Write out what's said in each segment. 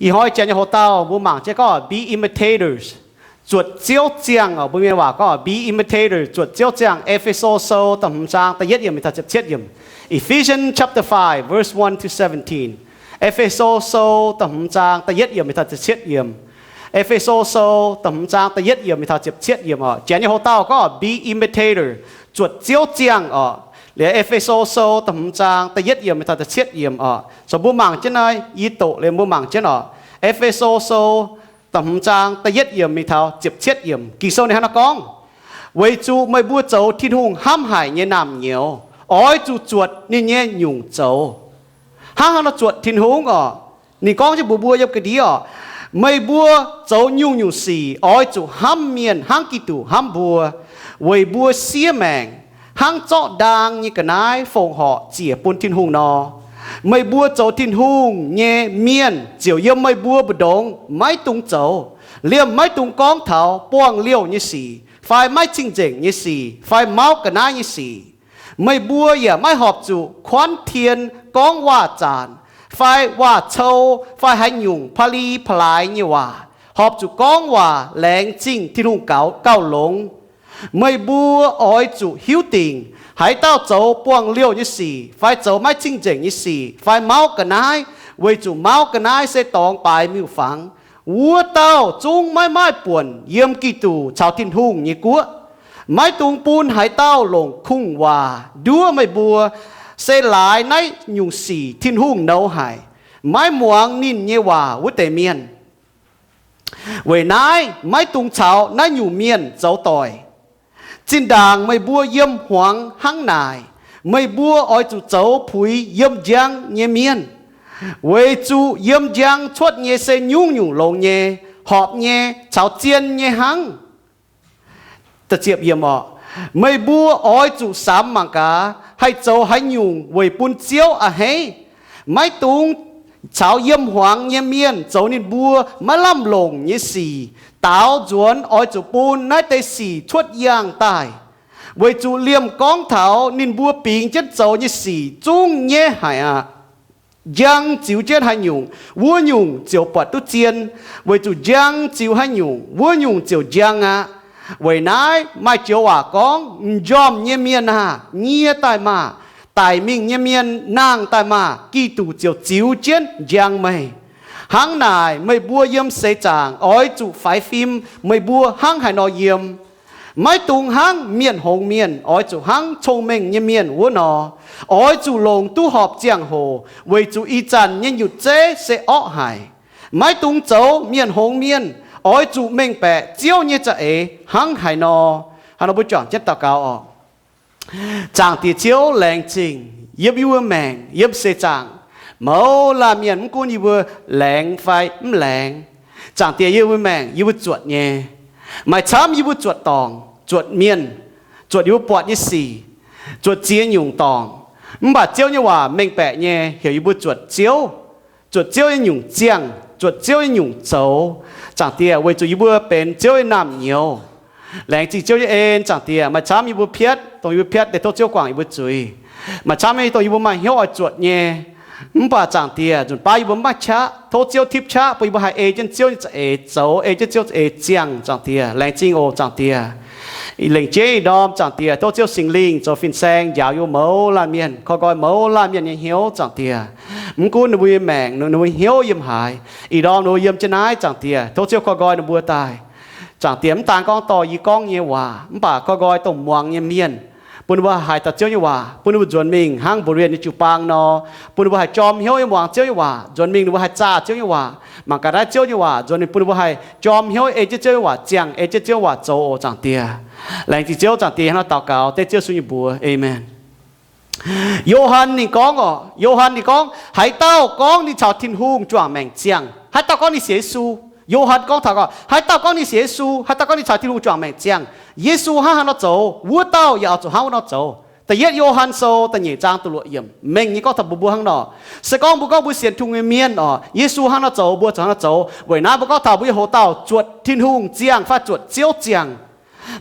Ih hnoi janx nyei hoc-dauh mbuo mangc jienv gorngv be imitators, zuotc Ziouv ziangh oc. Mbuo mienh waac gorngv be imitators, zuotc Ziouv ziangh. E^fe^so Sou da'hmz zaang da'yietv yiemc mingh taux ziepc cietv yiemc. Ephesians chapter five, verse one to seventeen. E^fe^so Sou da'hmz zaang da'yietv yiemc mingh taux ziepc cietv yiemc. E^fe^so Sou da'hmz zaang da'yietv yiemc mingh taux ziepc cietv yiemc oc. Janx nyei hoc-dauh gorngv be imitator, zuotc Ziouv ziangh oc. Liuz E^fe^so Sou da'hmz zaang da'yietv yiemc mingh taux da'cietv yiemc oc. So mbuo mangc jienv naaiv, yie doqc liuz mbuo mangc jienv oc. E^fe^so Sou da'hmz zaang da'yietv yiemc mingh taux ziepc cietv yiemc. Ging-Sou ninh hnangv naaiv gorngv, weic zuqc meih mbuo zoux Tin-Hungh hnamv haic nyei naamh nyouz, oix zuqc zuotc ninh nyei nyungc zoux. Hnangv haaix nor zuotc Tin-Hungh oc? Ninh gorngv jienv mbuox mbuo yiem ga'ndiev oc, meih mbuo zoux nyungc-nyungc sic oix zuqc hnamv mienh hnangv Giduc hnamv mbuo, weic mbuo siev maengc hnangv zorqv ndaang nyei ga'naaiv fongc horc ziec bun Tin-Hungh nor. Meih mbuo zoux Tin-Hungh nyei mienh ziouc yiem meih mbuo mbu'ndongx maiv dungx zoux, liemh maiv dungx gorngv taux buangh liouh nyei sic fai maiv cing-nzengc nyei sic fai mauv ga'naaiv nyei sic. Meih mbuo yaac maiv horpc zuqc kuanv tien gorngv waac-zanc fai waac-cou fai haaix nyungc pa'li pa'laaix nyei waac. Horpc zuqc gorngv waac laengz zingh Tin-Hungh gauh, gauh longx. Meih mbuo oix zuqc hiuv dingc haaix dauh zoux buangh liouh nyei sic fai zoux maiv cing-nzengc nyei sic fai mauv ga'naaiv, weic zuqc mauv ga'naaiv se dorngx baaix miuc-fangx. Wuov dauh zungv maiv maaih buonc yiem Giduc caux Tin-Hungh nyei guoqv. Maiv dungx bun haaix dauh longc kungx-waac nduov meih mbuo, se laaix naaiv nyungc sic Tin-Hungh nouz haic, maiv muangx ninh nyei waac wuov deix mienh. Weic naaiv maiv dungx caux naaiv nyungc mienh zoux doic. Zinh ndaangc meih mbuo yiem hmuangx hnangv naaic, meih mbuo oix zuqc zoux puix yiem njang nyei mienh, weic zuqc yiem njang cuotv nyei se nyungc-nyungc longx nyei, horpc nyei caux zien nyei hnangv. Meih mbuo oix zuqc samx mangc gaax haih zoux haaix nyungc weic bun Ziouv a'hneiv. Maiv dungx caux yiem hmuangx nyei mienh zoux ninh mbuo maiv lamh longc nyei sic. Daaux nzuonx oix zuqc bun naaiv deix sic cuotv yangh daaih, weic zuqc liemh gorngv taux ninh mbuo bingx jienv zoux nyei sic zungv nyaiv haic aqv. Njang ziux jienv haaix nyungc, wuov nyungc ziouc buatc duqv zien. Weic zuqc njang ziux haaix nyungc, wuov nyungc ziouc njang aqv. Weic naaiv maaih joux waac gorngv, m'njormh nyei mienh aah! Nyie daaih maah! Daic mingh nyei mienh nangh daaih maah! Giduc ziouc ziux jienv njang meih. Hnangv naaic, meih mbuo yiem seix zaangc oix zuqc faix fim meih mbuo hnangv haaix nor yiem. Maiv dungx hnangv mienh hngongx mienh, oix zuqc hnangv cong-mengh nyei mienh wuov nor. Oix zuqc longc duqv horpc ziangh hoc, weic zuqc ih zanc nyei nyutc zeiv se orqv haic. Maiv dungx zoux mienh hngongx mienh. Oix zuqc mengh baeqc Ziouv nyei za'eix hnangv haaix nor. Haaix nor mbuo juangc jienv daux gaux oc. Zaangc Diex Ziouv, laengz zingh yiem yie mbuo maengc yiem seix zaangc mouz laanh mienh, mv gunv yie mbuo laengz fai mv laengz. Zaangc Diex, yie mbuo maengc yie mbuo zuotc nyei. Maaih camv yie mbuo zuotc dorngc, zuotc mienh, zuotc yie mbuo buatc nyei sic, zuotc ziex nyungc dorngc. Mv baac Ziouv nyei waac mengh baeqc nyei heuc yie mbuo zuotc Ziouv, zuotc Ziouv nyei nyungc ziangh, zuotc Ziouv nyei nyungc zoux. Zaangc Diex, weic zuqc yie mbuo benx Ziouv nyei naamh nyouz. Laengz zingh Ziouv nyei en. Zaangc Diex, maaih camv yie mbuo piatv, dongh yie mbuo piatv deix tov Ziouv guangc yie mbuo zuiz. Maaih camv nyei dongh yie mbuo maaih hnyouv oix zuotc nyei. Mv baac Zaangc Diex, nzunc baav yie mbuo mv maaih qaqv. Tov Ziouv tipv qaqv bun yie mbuo haih ei jienv Ziouv nyei za'eix zoux, ei jienv Ziouv za'eix ziangh, Zaangc Diex. Laengz zingh oc, Zaangc Diex. Lengc jeiv ih ndorm, Zaangc Diex, tov Ziouv Singx Lingh zoux fin-saeng njaaux yie mbuo mouz laanh mienh, korv nqoi mouz laanh mienh nyei hnyouv, Zaangc Diex. Mv gunv ninh mbuo nyei maengc, ninh mbuo hnyouv yiem haaix, ih ndorm ninh mbuo yiem jienv naaiv, Zaangc Diex, tov Ziouv korv nqoi ninh mbuo daaih. Zaangc Diex, mv daan gorngv dorh yie gorngv nyei waac, mv baac korv nqoi dongh muangx nyei mienh, bun ninh mbuo haih dauh Ziouv nyei waac, bun ninh mbuo nzuonx mingh hnangv Mba'lienh nyei jiu-baang nor, bun ninh mbuo haih jorm hnyouv yiem muangx Ziouv nyei waac, nzuonx mingh ninh mbuo haih zaah Ziouv nyei waac, mangc gaax naaiv Ziouv nyei waac, nzuonx mingh bun ninh mbuo haih jorm hnyouv ei jienv Ziouv nyei waac ziangh, ei jienv Ziouv nyei waac zoux oc, Zaangc Diex. Laengz zingh Ziouv, Zaangc Diex, hnangv nor daux gaux dengv Ziouv Yesu nyei mbuox. Aamen. Yo^han ninh gorngv oc, Yo^han ninh gorngv, haaix dauh gorngv ninh caux Tin-Hungh juangc maengc ziangh, haaix dauh gorngv ninh sienx Yesu, Yo^han gorngv taux gorngv, haaix dauh gorngv ninh sienx Yesu, haaix dauh gorngv ninh caux Tin-Hungh juangc maengc ziangh, Yesu hnangv haaix nor zoux, wuov dauh yaac oix zuqc hnangv wuov nor zoux. Da'yietv Yo^han Sou da'nyeic zaang da'luoqc yiemc mengh nyei gorngv taux mbuo, mbuo hnangv nor. Se gorngv mbuo gorngv mbuo sienx Tin-Hungh nyei mienh oc, Yesu hnangv nor zoux, mbuo zuqc hnangv nor zoux. Weic naaiv mbuo gorngv taux mbuo nyei hoc-dauh zuotc Tin-Hungh ziangh fai zuotc Ziouv ziangh.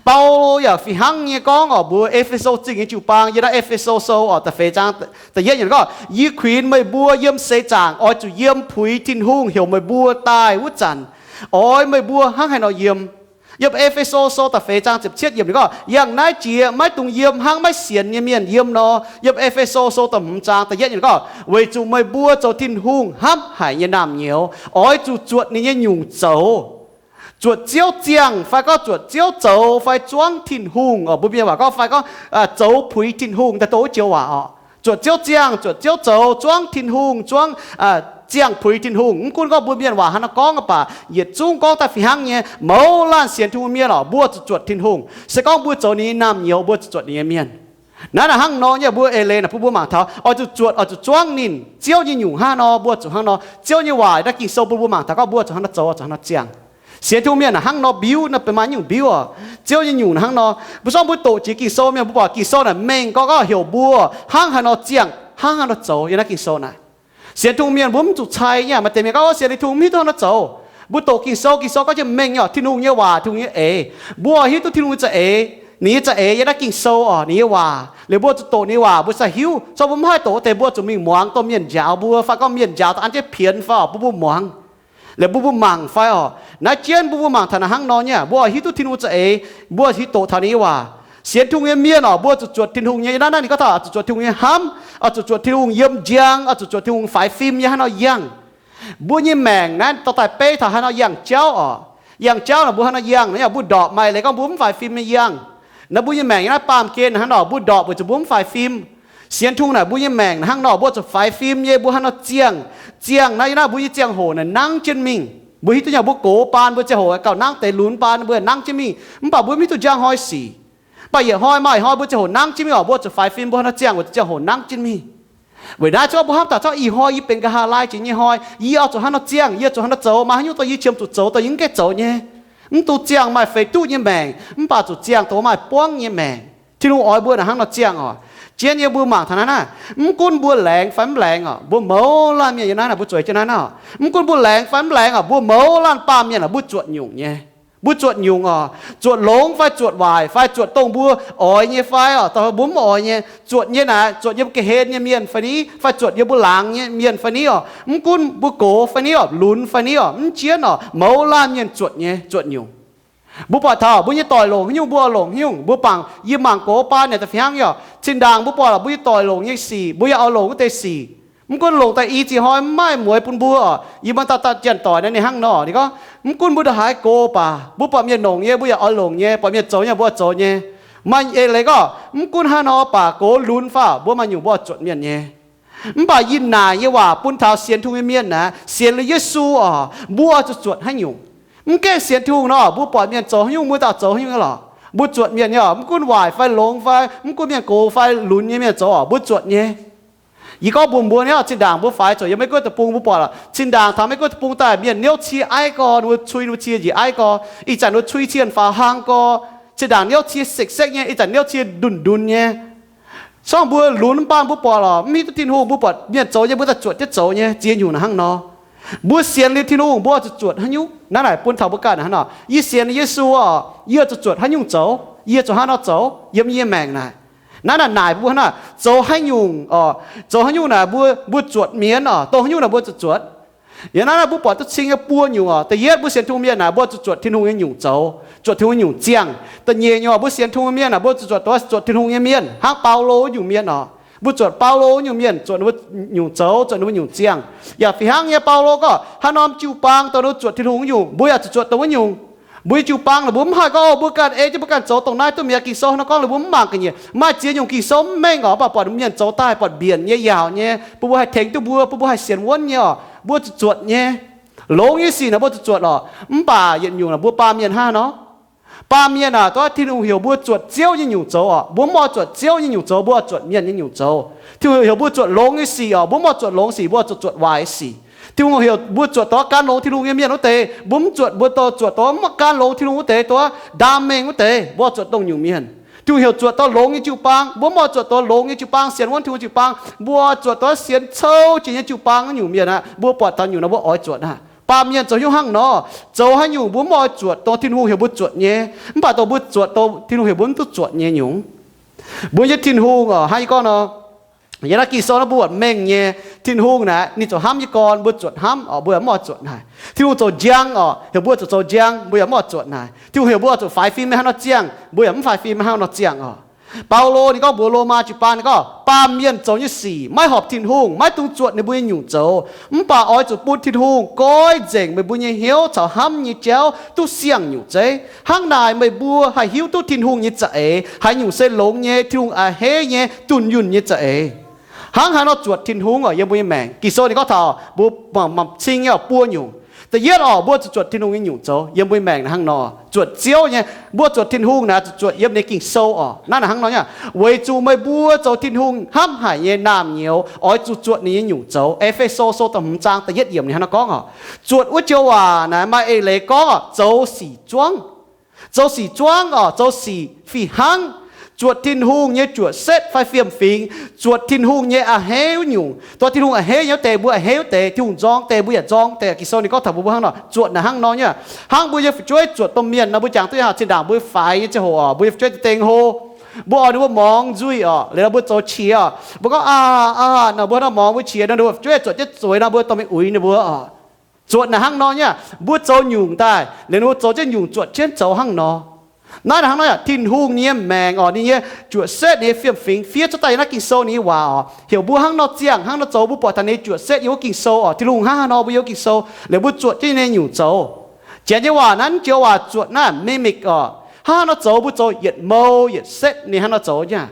Baulo yaac fih hnangv nyei gorngv oc, mbuox E^fe^so Zingh nyei jiu-baang, yiem naaiv E^fe^so Sou oc, da'feix zaang da'yietv yiemc gorngv, Yie kuinx meih mbuo yiem seix zaangc oix zuqc yiem puix Tin-Hungh heuc meih mbuo daaih wuov zanc, oix meih mbuo hnangv haaix nor yiem. Yiem E^fe^so Sou da'feix zaang ziepc cietv yiemc ninh gorngv, Yangh naaiv jiex maiv dungx yiem hnangv maiv sienx nyei mienh yiem nor. Yiem E^fe^so Sou da'hmz zaang da'yietv yiemc ninh gorngv, Weic zuqc meih mbuo zoux Tin-Hungh hnamv haic nyei naamh nyouz oix zuqc zuotc ninh nyei nyungc zoux. Zuotc Ziouv ziangh fai gorngv zuotc Ziouv zoux fai zuangv Tin-Hungh oc, mbuo mienh waac gorngv fai gorngv zoux puix Tin-Hungh, daaih doqc wuov joux waac oc. Zuotc Ziouv ziangh, zuotc Ziouv zoux, zuangv Tin-Hungh, zuangv, ziangh puix Tin-Hungh. Mv gunv gorngv mbuo mienh waac hnangv naaiv gorngv aqv baac yietc zungv gorngv daaih fih hnangv nyei. Mouz laanh sienx Tin-Hungh mienh oc, mbuo zuqc zuotc Tin-Hungh. Se gorngv mbuo zoux ninh nyei naamh nyouz, mbuo zuqc zuotc ninh nyei mienh. Naaiv naaic hnangv nor nyei, mbuo eix leiz naaic bun mbuo mangc taux oix zuqc zuotc, oix zuqc zuangv ninh. Ziouv nyei nyungc hnangv nor, mbuo zuqc hnangv nor. Ziouv nyei waac naaiv Ging-Sou bun mbuo mangc taux gorngv mbuo zuqc hnangv nor zoux, zuqc hnangv nor ziangh. Sienx Tin-Hungh mienh naaic hnangv nor mbiuv, naaiv benx maaih nyungc mbiuv oc. Ziouv nyei nyungc hnangv nor. Mbuo zorqv mbuo doqc jiex Ging-Sou mienh, mbuo buatc Ging-Sou naaic mengh gorngv, gorngv heuc mbuo hnangv haaix nor ziangh, hnangv haaix nor zoux yiem naaiv Ging-Sou naaic. Sienx Tin-Hungh mienh mbuo mv zuqc cai nyei. Maaih deix mienh gorngv, Sienx Tin-Hungh mv hiuv duqv hnangv nor zoux. Mbuo doqc Ging-Sou, Ging-Sou gorngv jienv mengh nyei oc, Tin-Hungh nyei waac, Tin-Hungh nyei eix. Mbuo hiuv duqv Tin-Hungh nyei za'eix, ninh nyei za'eix yiem naaiv Ging-Sou oc, ninh nyei waac. Liuz mbuo zuqc doqc ninh nyei waac mbuo sai hiuv. Zorqv mbuo mv haih doqc wuov deix mbuo zuqc mingh muangx dongh mienh njaaux mbuo fai gorngv mienh njaaux daaih an jienv pienx fai oc, bun mbuo muangx. Liuz mbuo mbuo mangc fai oc. Naaiv jienv mbuo mbuo mangc taux naaic hnangv nor nyei, mbuo oix hiuv duqv Tin-Hungh za'eix, mbuo hiuv doqc taux ninh nyei waac. Sienx Tin-Hungh nyei mienh oc, mbuo zuqc zuotc Tin-Hungh nyei. Naaiv naaiv ninh gorngv taux oix zuqc zuotc Tin-Hungh nyei hnamv, oix zuqc zuotc Tin-Hungh yiem njang, oix zuqc zuotc Tin-Hungh faix fim nyei hnangv nor yangh. Mbuo nyei maengc naaiv dorh daaih beiv taux haaix nor yangh jauv oc. Yangh jauv naaic mbuo haaix nor yangh naaiv, yaac mbuo ndorpc maaih leiz gorngv mbuo mv faix fim nyei yangh. Naaiv mbuo nyei maengc nyei naaiv baamh gen hnangv nor mbuo ndorpc weic zuqc mbuo mv faix fim. Sienx Tin-Hungh naaic mbuo nyei maengc hnangv nor mbuo zuqc faix fim nyei, mbuo haaix nor ziangh. Ziangh naaiv yiem naaiv mbuo nyei ziangh hoc naaic nangv jienv mingh. Mbuo hiuv duqv nyei mbuo gox baan mbuo ziangh hoc gauh nangv deix lunx baan mbuo nangv jienv mingh, mv baac mbuo mv hiuv duqv njang hnoi sic. Mv baac yietc hnoi maaih hnoi mbuo ziangh hoc nangv jienv mingh oc, mbuo zuqc faix fim mbuo haaix nor ziangh weic zuqc ziangh hoc nangv jienv mingh. Weic naaiv se gorngv mbuo hnamv daaih zorqv ih hnoi yie benx nqa'haav laai jiex nyei hnoi, yie oix zuqc hnangv nor ziangh, yie zuqc hnangv nor zoux, maaih haaix nyungc dongh yie qiemx zuqc zoux dongh yie mv gaengh zoux nyei. Mv dungx ziangh maaih feix duqv nyei maengc, mv baac zuqc ziangh dongh maaih buangv nyei maengc. Tin-Hungh oix mbuo naaic hnangv nor ziangh oc. Jienv nyei mbuo mangc taux naaiv naaiv, mv gunv mbuo laengz fai mv laengz oc, mbuo mouz laanh mienh yiem naaiv naaic mbuo zueiz jienv naaiv naaiv oc, mv gunv mbuo laengz fai mv laengz oc, mbuo mouz laanh baamh mienh oc, mbuo zuotc nyungc nyei. Mbuo zuotc nyungc oc. Zuotc longx fai zuotc waaic fai zuotc dongh mbuo oix nyei fai oc, dongh mbuo mv oix nyei. Zuotc nyei naaic zuotc yiem ga'hlen nyei mienh fai ni, fai zuotc yiem mbuo laangz nyei mienh fai ni oc, mv gunv mbuo gox fai ni oc, lunx fai ni oc, mv jienv oc, mouz laanh mienh zuotc nyei, zuotc nyungc. Mbuo buatc taux mbuo nyei doic longc haaix nyungc mbuo oix longc haaix nyungc. Mbuo bangc yie mangc gox baan naaic da'fih hnangv nyei oc, zinh ndaangc mbuo buatc lorqc mbuo nyei doic longc nyei sic mbuo yaac oix longc wuov deix sic. Mv gunv longc daaih i ziex hnoi mv maaih mueix bun mbuo oc. Yie muoz dauh dauh janx-doic naaiv ninh hnangv nor, ninh gorngv, mv gunv mbuo ndongc haaix gox baac mbuo buatc mienh longc nyei mbuo yaac oix longc nyei, buatc mienh zoux nyei mbuo oix zoux nyei. Maaih eix leiz gorngv mv gunv hnangv nor baac gox lunx fai mbuo maaih nyungc mbuo oix zuotc mienh nyei. Mv baac yie naaic nyei waac bun taux sienx Tin-Hungh nyei mienh naaic, sienx liuz Yesu oc, mbuo oix zuqc zuotc haaix nyungc. Mv gaengh sienx Tin-Hungh nor, mbuo buatc mienh zoux haaix nyungc mbuo daaih zoux haaix nyungc nyei lorqc. Mbuo zuotc mienh nyei oc, mv gunv waaic fai longx fai mv gunv mienh gox fai lunx nyei mienh zoux oc, mbuo zuotc nyei. Yie gorngv mbuox mbuo nyei oc, zinh ndaangc mbuo faix zuqc yiem Meiv Guoqv deic-bung, mbuo buatc lorqc, zinh ndaangc taux Meiv Guoqv deic-bung daaih mienh niouv cie aiv gorx, ninh mbuo cui ninh mbuo cie njiec aiv gorx, ih zanc ninh mbuo cui cie faaux hlang gorx, zinh ndaangc niouv cie sekv-sekv nyei, ih zanc niouv cie ndunc-ndunc nyei. Sorng mbuo lunx mv baac mbuo buatc lorqc, mv hiuv duqv Tin-Hungh, mbuo buatc mienh zoux nyei mbuo daaih zuotc jienv zoux nyei, ziex nyungc naaic hnangv nor. Mbuo sienx liuz Tin-Hungh mbuo oix zuqc zuotc haaix nyungc? Naaiv naaic bun taux mbuo ganh hnangv nor, yie sienx liuz Yesu oc, yie zuqc zuotc haaix nyungc zoux? Yie zuqc hnangv nor zoux yiem yie nyei maengc naaic. Naaiv naaic naaic mbuo hnangv naaic, zoux haaix nyungc oc, zoux haaix nyungc naaic mbuo, mbuo zuotc mienv oc, dongh haaix nyungc naaic mbuo zuqc zuotc? Yiem naaiv naaiv mbuo buatc duqv cing nyei buo nyungc oc. Da'yietv mbuo sienx Tin-Hungh mienh naaic mbuo zuqc zuotc Tin-Hungh nyei nyungc zoux, zuotc Tin-Hungh nyungc ziangh. Da'nyeic nyungc mbuo sienx Tin-Hungh mienh naaic mbuo zuqc zuotc dongh zuotc Tin-Hungh nyei mienh hnangv Baulo wuov nyungc mienh oc. Mbuo zuotc Baulo wuov nyungc mienh, zuotc ninh mbuo nyungc zoux, zuotc ninh mbuo nyungc ziangh. Yaac fih hnangv nyei, Baulo gorngv hnangv norm jiu-baang dongh ninh mbuo zuotc Tin-Hungh wuov nyungc, mbuo yaac zuqc zuotc dongh wuov nyungc. Mbuo nyei jiu-baang naaic mbuo mv haih gorngv, o, mbuo ganh ei jienv mbuo ganh zoux dongh naaiv duqv mi'aqv, Ging-Sou hnangv nor gorngv, ninh mbuo mv mangc ga'nyiec. Maaih ziex nyungc Ging-Sou mv mengh oc, mv baac buatc mienh zoux daaih buatc mbienc nyei, yaauc nyei, bun mbuo haih tengx duqv mbuo, bun mbuo haih sienx wuonv nyei oc, mbuo zuqc zuotc nyei. Longx nyei sic naaic mbuo zuqc zuotc lorqc. Mv baac yietc nyungc naaic mbuo baamh mienh hnangv nor, baamh mienh naaic dongh Tin-Hungh heuc mbuo zuotc Ziouv nyei nyungc zoux oc, mbuo mv oix zuotc Ziouv nyei nyungc zoux, mbuo oix zuotc mienh nyei nyungc zoux. Tin-Hungh heuc mbuo zuotc longx nyei sic oc, mbuo mv oix zuotc longx sic, mbuo oix zuqc zuotc waaic nyei sic. Tin-Hungh heuc mbuo zuotc dongh gan longx Tin-Hungh nyei mienh wuov deix, mbuo mv zuotc, mbuo dongh zuotc dongh mv gan longx Tin-Hungh wuov deix, dongh ndaam mengh wuov deix, mbuo oix zuotc dongh nyungc mienh. Tin-Hungh heuc zuotc dongh longx nyei jiu-baang, mbuo mv oix zuotc dongh longx nyei jiu-baang, sienx wuonv Tin-Hungh jiu-baang, mbuo oix zuotc dongh sienx cou jiex nyei jiu-baang nyungc mienh aqv. Mbuo buatc taux nyungc nor mbuo oix zuotc aqv. Baamh mienh zoux hnyouv hnangv nor, zoux haaix nyungc mbuo mv oix zuotc dongh Tin-Hungh heuc mbuo zuotc nyei, mv baac dongh mbuo zuotc dongh Tin-Hungh heuc mbuo mv duqv zuotc nyei nyungc. Mbuo nyei Tin-Hungh oc, hnangv yie gorngv nor, yiem naaiv Ging-Sou naaiv mbuo buatc mengh nyei, Tin-Hungh naaic ninh ziouc hnamv nyei gorn, mbuo zuotc hnamv oc, mbuo yaac mv oix zuotc haic. Tin-Hungh zoux njang oc, heuc mbuo zuqc zoux njang, mbuo yaac mv oix zuotc haic. Tin-Hungh heuc mbuo oix zuqc faix fim mingh hnangv nor ziangh, mbuo yaac mv faix fim mingh hnangv nor ziangh oc. Baulo ninh gorngv mbuox Lomaa jiu-baang ninh gorngv, baamh mienh zoux nyei sic maiv horpc Tin-Hungh, maiv dungx zuotc ninh mbuo nyei nyungc zoux. Mv baac oix zuqc bun Tin-Hungh goiv nzengc meih mbuo nyei hnyouv caux hnamv nyei jauv duqv siang-nyungc zeiv. Hnangv naaic meih mbuo haih hiuv duqv Tin-Hungh nyei za'eix haaix nyungc se longx nyei, Tin-Hungh a'hneiv nyei, dunh yunh nyei za'eix. Hnangv haaix nor zuotc Tin-Hungh oc, yiem mbuo nyei maengc. Ging-Sou ninh gorngv taux mbuo mangc cing nyei oc, buo nyungc. Da'yietv oc, mbuo zuqc zuotc Tin-Hungh nyei nyungc zoux. Yiem mbuo nyei maengc naaic hnangv nor, zuotc Ziouv nyei, mbuo zuotc Tin-Hungh naaic zuqc zuotc yiem ninh Ging-Sou oc. Naaiv naaic hnangv nor nyei, weic zuqc meih mbuo zoux Tin-Hungh hnamv haic nyei naamh nyouz, oix zuqc zuotc ninh nyei nyungc zoux. E^fe^so Sou da'hmz zaang da'yietv yiemc ninh hnangv nor gorngv oc, zuotc wuov joux waac naaic maaih eix leiz gorngv oc, zoux sic zuangv. Zoux sic zuangv oc, zoux sic fih hnangv, zuotc Tin-Hungh nyei juoqc setv fai fiem-fingx, zuotc Tin-Hungh nyei a'hneiv wuov nyungc. Dongh Tin-Hungh a'hneiv nyei wuov deix mbuo a'hneiv wuov deix, Tin-Hungh nzorng deix mbuo yaac nzorng deix. Ging-Sou ninh gorngv taux mbuo, mbuo hnangv nor zuotc naaic hnangv nor nyei. Hnangv mbuo nyei fu'jueiv zuotc domh mienh nor, mbuo jangx duqv nyei, zinh ndaangc mbuo faix nyei ziangh hoc oc, mbuo nyei fu'jueiv deix dengh hlo, mbuo oix ninh mbuo morngx nzuih oc, liuz nor mbuo zoux qiex oc, mbuo gorngv aac aac nor, mbuo hnangv nor morngx mbuo qiex nor, ninh mbuo fu'jueiv zuotc jienv zueiz nor, mbuo dorh mingh uix ninh mbuo oc. Zuotc naaic hnangv nor nyei, mbuo zoux nyungc daaih, liuz ninh mbuo zoux jienv nyungc zuotc jienv zoux hnangv nor. Naaiv naaic hnangv nor, Tin-Hungh nyei maengc oc, ninh nyei juoqc setv, ninh nyei fiem-fingx fiev cuotv daaih yiem naaiv Ging-Sou ninh nyei waac oc, heuc mbuo hnangv nor ziangh, hnangv nor zoux. Mbuo buatc taux ninh nyei juoqc setv yiem wuov Ging-Sou oc, Tin-Hungh hnangv haaix nor mbuo yiem wuov Ging-Sou, liuz mbuo zuotc jienv ninh nyei nyungc zoux. Janx nyei waac naaiv joux waac zuotc naaiv mimic oc, hnangv haaix nor zoux mbuo zoux yietc mou yietc setv ninh hnangv nor zoux nyei.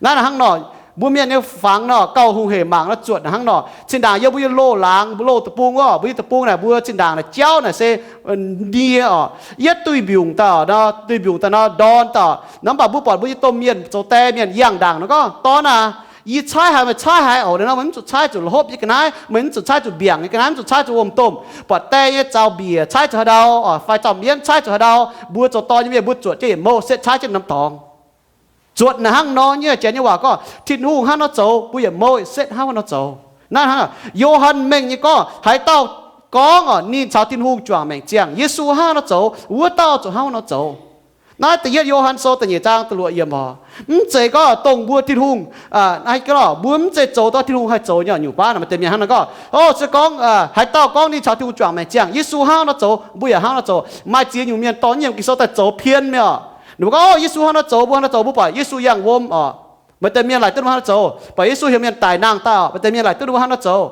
Naaiv naaic hnangv nor, mbuo mienh nyei fangx nor, gauh hungh heic mangc nor, zuotc naaic hnangv nor. Zinh ndaangc yiem mbuo nyei loz-laangz, mbuo loz deic-bung oc, mbuo nyei deic-bung naaic mbuo zinh ndaangc naaic jauv naaic se nie oc, yietv duih mbiungc daaih nor, duih mbiungc daaih nor ndorn daaih nor, mv baac mbuo buatc mbuo nyei domh mienh zoux die mienh yangh ndaangc nor gorngv, Dorn aac, yie caaiv haic, meih caaiv haic oc. Nor meih mv zuqc caaiv zuqc la'hopv nyei ga'naaiv, meih mv zuqc caaiv zuqc mbiaangc nyei ga'naaiv, mv zuqc caaiv zuqc wuom-domh. Buatc die nyei zaux mbiec caaiv zuqc haaix ndau oc, fai zaux mienv caaiv zuqc haaix ndau, mbuo zoux dorn nyei mienh mbuo zuotc jienv yietc mouh setv caaiv jienv norm dorngx. Zuotc naaic hnangv nor nyei, janx nyei waac gorngv Tin-Hungh hnangv nor zoux, mbuo yietc mouh setv hnangv nor zoux. Naaiv hnangv Yo^han Mengh nyei gorngv, haaix dauh gorngv oc, ninh caux Tin-Hungh juangc maengc ziangh. Yesu hnangv nor zoux, wuov dauh zuqc hnangv nor zoux. Naaiv da'yietv Yo^han Sou da'nyeic zaang da'luoqc yiemc oc. Mv zeiz gorngv dongh mbuo Tin-Hungh, mbuo mv zeiz zoux dongh Tin-Hungh haih zoux nyei oc. Nyungc baav maaih deix mienh hnangv nor gorngv, o, se gorngv haaix dauh gorngv ninh caux Tin-Hungh juangc maengc ziangh, Yesu hnangv nor zoux, mbuo yaac hnangv nor zoux. Maaih ziex nyungc mienh dorh yiem Ging-Sou daaih zoux pien mingh oc. Ninh mbuo gorngv, o, Yesu hnangv nor zoux, mbuo hnangv nor zoux. Mbuo buatc Yesu yangh wuom oc, maaih deix mienh laaic duqv ninh mbuo hnangv nor zoux. Buatc Yesu heuc mienh daic nangh daaih oc, maaih deix mienh laaic duqv ninh mbuo hnangv nor zoux.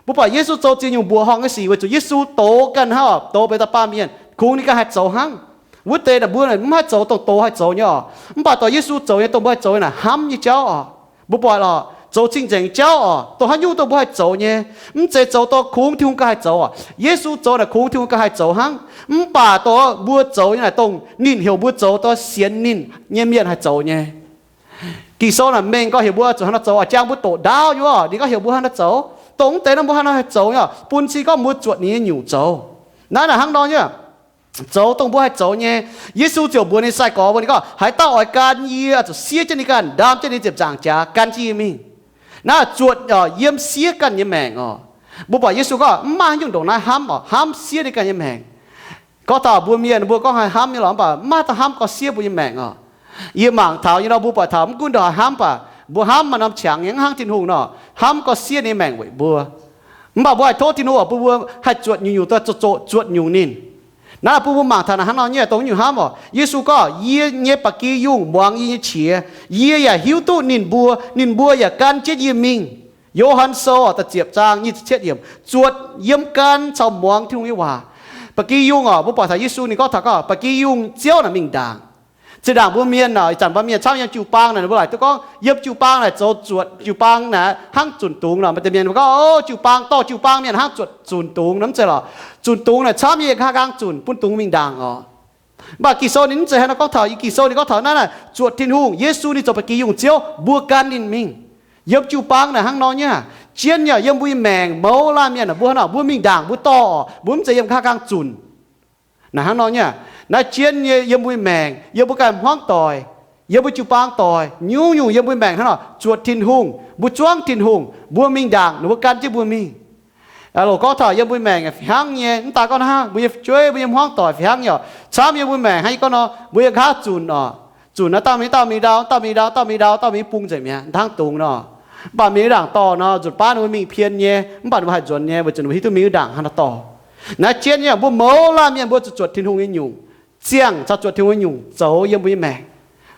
Mbuo buatc Yesu zoux ziex nyungc mbuoqc horngh nyei sic weic zuqc Yesu doz ganh hnangv oc, doz benx dauh baamh mienh, kungx ninh ganh haih zoux hnangv. Wuov deix naaic mbuo mv haih zoux dongh doz haih zoux nyei oc. Mv baac dongh Yesu zoux nyei, dongh mbuo haih zoux nyei naaic hnamv nyei jauv oc. Mbuo buatc oc, zoux cing-nzengc jauv oc, dongh haaix nyungc dongh mbuo haih zoux nyei. Mv zeiz zoux dongh kungx Tin-Hungh ganh haih zoux oc. Yesu zoux naaic kungx Tin-Hungh ganh haih zoux hnangv. Mv baac dongh mbuo zoux nyei naaic dongh ninh heuc mbuo zoux, dongh sienx ninh nyei mienh haih zoux nyei. Ging-Sou naaic mengh gorngv heuc mbuo zuqc hnangv nor zoux oc. Jangx mbuo doqc ndaauv nyei oc, ninh gorngv heuc mbuo hnangv nor zoux. Dongh mv deix nor mbuo hnangv nor haih zoux nyei oc. Bun cing gorngv mbuo zuotc ninh nyei nyungc zoux. Naaiv naaic hnangv nor nyei, zoux dongh mbuo haih zoux nyei. Yesu ziouc mbuox ninh sai-gorx mbuo, ninh gorngv, haaix dauh oix gan yie, zuqc siev jienv ninh ganh, ndaam jienv ninh ziepc nzaangc jaax gan jienv yie mingh. Naaiv zuotc oc, yiem siev ganh nyei maengc oc. Mbuo buatc Yesu gorngv mv maaih haaix nyungc ndongc naaiv hnamv oc, hnamv siev ninh ganh nyei maengc. Gorngv taux mbuo mienh, mbuo gorngv haih hnamv nyei lorqc, mv baac mv maaih dauh hnamv gorngv siev mbuo nyei maengc oc. Yie mangc taux nyei nor, mbuo buatc taux mv gunv ndongc haaix hnamv baac, mbuo hnamv maaih norm qangx nyei, mv hnangv Tin-Hungh nor, hnamv gorngv siev ninh maengc weic mbuo. Mv baac mbuo haih tov Tin-Hungh oc, bun mbuo haih zuotc nyungc-nyungc daaih zoqc zuotc nyungc ninh. Naaiv bun mbuo mangc taux naaic hnangv nor nyei, dongh nyungc hnamv oc. Yesu gorngv, yie nyei ba'gi yungh muangx yie nyei qiex. Yie yaac hiuv duqv ninh mbuo, ninh mbuo yaac gan jienv yie mingh. Yo^han Sou da'ziepc zaang nyic ziepc cietv yiemc, zuotc yiem gan caux muangx Tin-Hungh nyei waac. Ba'gi yungh oc, mbuo buatc taux Yesu ninh gorngv taux gorngv ba'gi yungh ziouv naaic mingh ndaangc. Zinh ndaangc mbuo mienh oc, ih zanc mbuo mienh camv yiem jiu-baang naaic, mbuo laaic duqv gorngv yiem jiu-baang naaic zoux zuotc jiu-baang naaic hnangv zunc dungz nor. Maaih deix mienh mbuo gorngv, o, jiu-baang, dorh jiu-baang mienh hnangv zuotc zunc dungz nor, mv zeiz lorqc. Zunc dungz naaic camv nyei, nqa'haav nqaang zunc bun dungz mingh ndaangc oc. Mv baac Ging-Sou ninh mv zeiz hnangv nor gorngv taux. Ging-Sou ninh gorngv taux naaiv naaic zuotc Tin-Hungh, Yesu ninh zoux ba'gi yungh ziouv, mbuo gan ninh mingh. Yiem jiu-baang naaic hnangv nor nyei. Jienv nyei yiem mbuo nyei maengc, mouz laanh mienh aah, mbuo hnangv nor mbuo mingh ndaangc mbuo dorh oc, mbuo mv zeiz yiem nqa'haav nqaang zunc. Naaic hnangv nor nyei, naaiv jienv nyei yiem mbuo nyei maengc, yiem mbuo ganh hmuangv doic, yiem mbuo jiu-baang doic, nyungc-nyungc yiem mbuo nyei maengc hnangv nor zuotc Tin-Hungh, mbuo zuangv Tin-Hungh, mbuo mingh ndaangc ninh mbuo gan jienv mbuo mingh. Loz gorngv taux yiem mbuo maengc fih hnangv nyei, mv daaih gorngv hnangv mbuo nyei fu'jueiv, mbuo nyei hmuangv doic fih hnangv nyei oc. Camv yiem mbuo maengc hnangv yie gorngv nor, mbuo yiem nqa'haav zunc oc. Zunc naaiv dauh mingh dauh mingh ndau, dauh mingh ndau, dauh mingh ndau, dauh mingh bung nzengc mi'aqv, hnangv dungz nor. Mv baac mingh wuov ndaangc dorh nor, nzunc baav ninh mbuo mingh pien nyei, mv baac ninh mbuo haih nzuonx nyei, weic zuqc ninh mbuo hiuv duqv mingh wuov ndaangc hnangv nor dorh. Naaiv jienv nyei, mbuo mouz laanh mienh mbuo zuqc zuotc Tin-Hungh nyei nyungc, ziangh caux zuotc Tin-Hungh nyei nyungc zoux yiem mbuo nyei maengc.